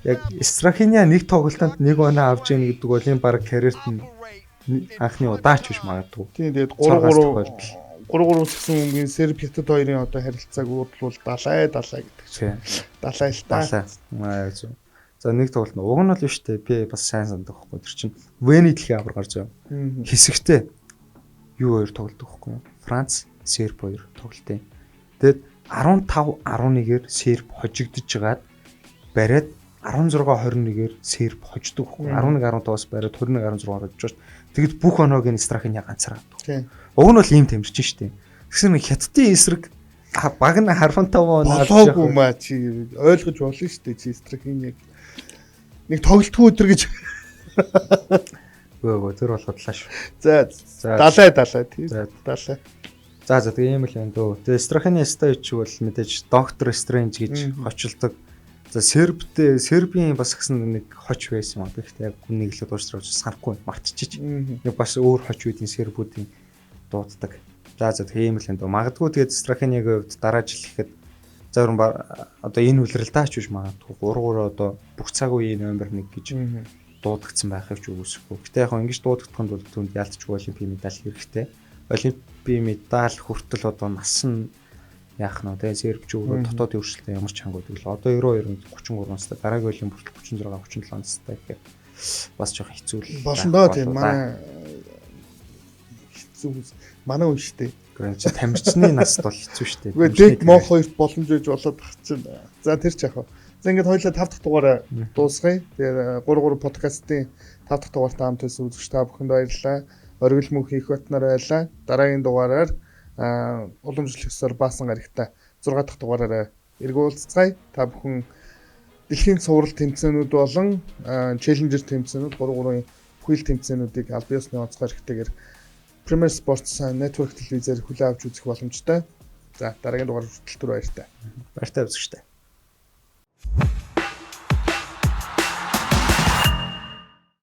яг Страхиня нэг тоглолтод нэг оноо авч ийн гэдэг бол энэ баг карьерт нь анхны удаач биш магадгүй. Тийм, тэгээд 3 3 3-3 гэсэн өмгийн Серб Хятад хоёрын одоо харилцааг уудлуул 70 70 гэдэг чинь. 70 л та. 70. Зөв. За нэг тоглолт нь уг нь бол биш те, би бас сайн сандаг байхгүй. Тэр чинь Вений дэлхийн аварга гарч байгаа. Хэсэгтээ юу хоёр тоглолт байхгүй юу? Франц, Серб хоёр тоглолт. Тэгээд 15 11-ээр Серб хожигдож байгаад бариад 16 21-ээр Серб хождог байхгүй. 11 15-аас бариад 21 16-аар хожиж шүү. Тэгэд бүх оноог нь Страхиня ганцаар авдаг. Уг нь бол ийм тамирчин шүү дээ. Тэгсэн нэг Хятадын эсрэг баг нь 15 оноо авч явах маа чи ойлгож болно шүү дээ. Чи Страхиняг нэг тоглолтгүй өдр гэж. Үгүй тэр бол худлаа шүү. За 70 70 тийм 70. За тэгээ ийм л юм дөө. Тэгээ Страхины Стойч бол мэдээж Доктор Стрэндж гэж хочилдог. За Сербтэй Сербийн бас гэсэн нэг хоч байсан юм аа. Гэхдээ яг нэг л дуурсраа санахгүй мартчихэж. Нэг бас өөр хоч үйдийн сербүүдийн дууддаг. За тэгээ ийм л юм дөө. Магадгүй тэгээд Страхинягийн хувьд дараа жил ихэд за ер нь одоо энэ үлрэл даач биш магадгүй 3-3 одоо бүх цаг үеийн номер 1 гэж дуудагдсан байхыг ч үгүйсэхгүй. Гэтэ яг ингэж дуудагдах нь бол түүнд яалтчгүй олимпийн медаль хэрэгтэй. Олимпийн медаль хүртэл одоо нас нь яах нь вэ? Серб ч өөрөө дотоодын өрсөлдөөн ямар ч хангууд л одоо 92 33 настай, дараагийн олимп хүртэл 36 37 настай гэхээр бас жоох хэцүү л болно доо. Тийм, манай хэцүү манай үе шүү дээ. Гэхдээ чи тамирчны наст бол хэцүү шүү дээ. Үгүй дэг мох хоёрт боломж байж болоод тах чинь. За тэр ч яах вэ? За ингээд хоёлаа 5 дахь дугаараа дуусгая. Тэгээд 3 3 подкастын 5 дахь дугаартай хамт байсан үзэгч та бүхэнд баярлалаа. Оргил мөнх их батнаар байлаа. Дараагийн дугаараар уламжлах ёсоор баасан гарагтай 6 дахь дугаараараа эргүү уулзцгаая. Та бүхэн дэлхийн цуврал тэмцээнүүд болон челленжер тэмцээнүүд 3 3-ын бүхэл тэмцээнүүдийг аль биесны онцгой хэрэгтэйгээр Premier Sports Network телевизээр хүлээн авч үзэх боломжтой. За дараагийн дугаар хүртэл түр баяртай. Баяртай үзэгчтэй.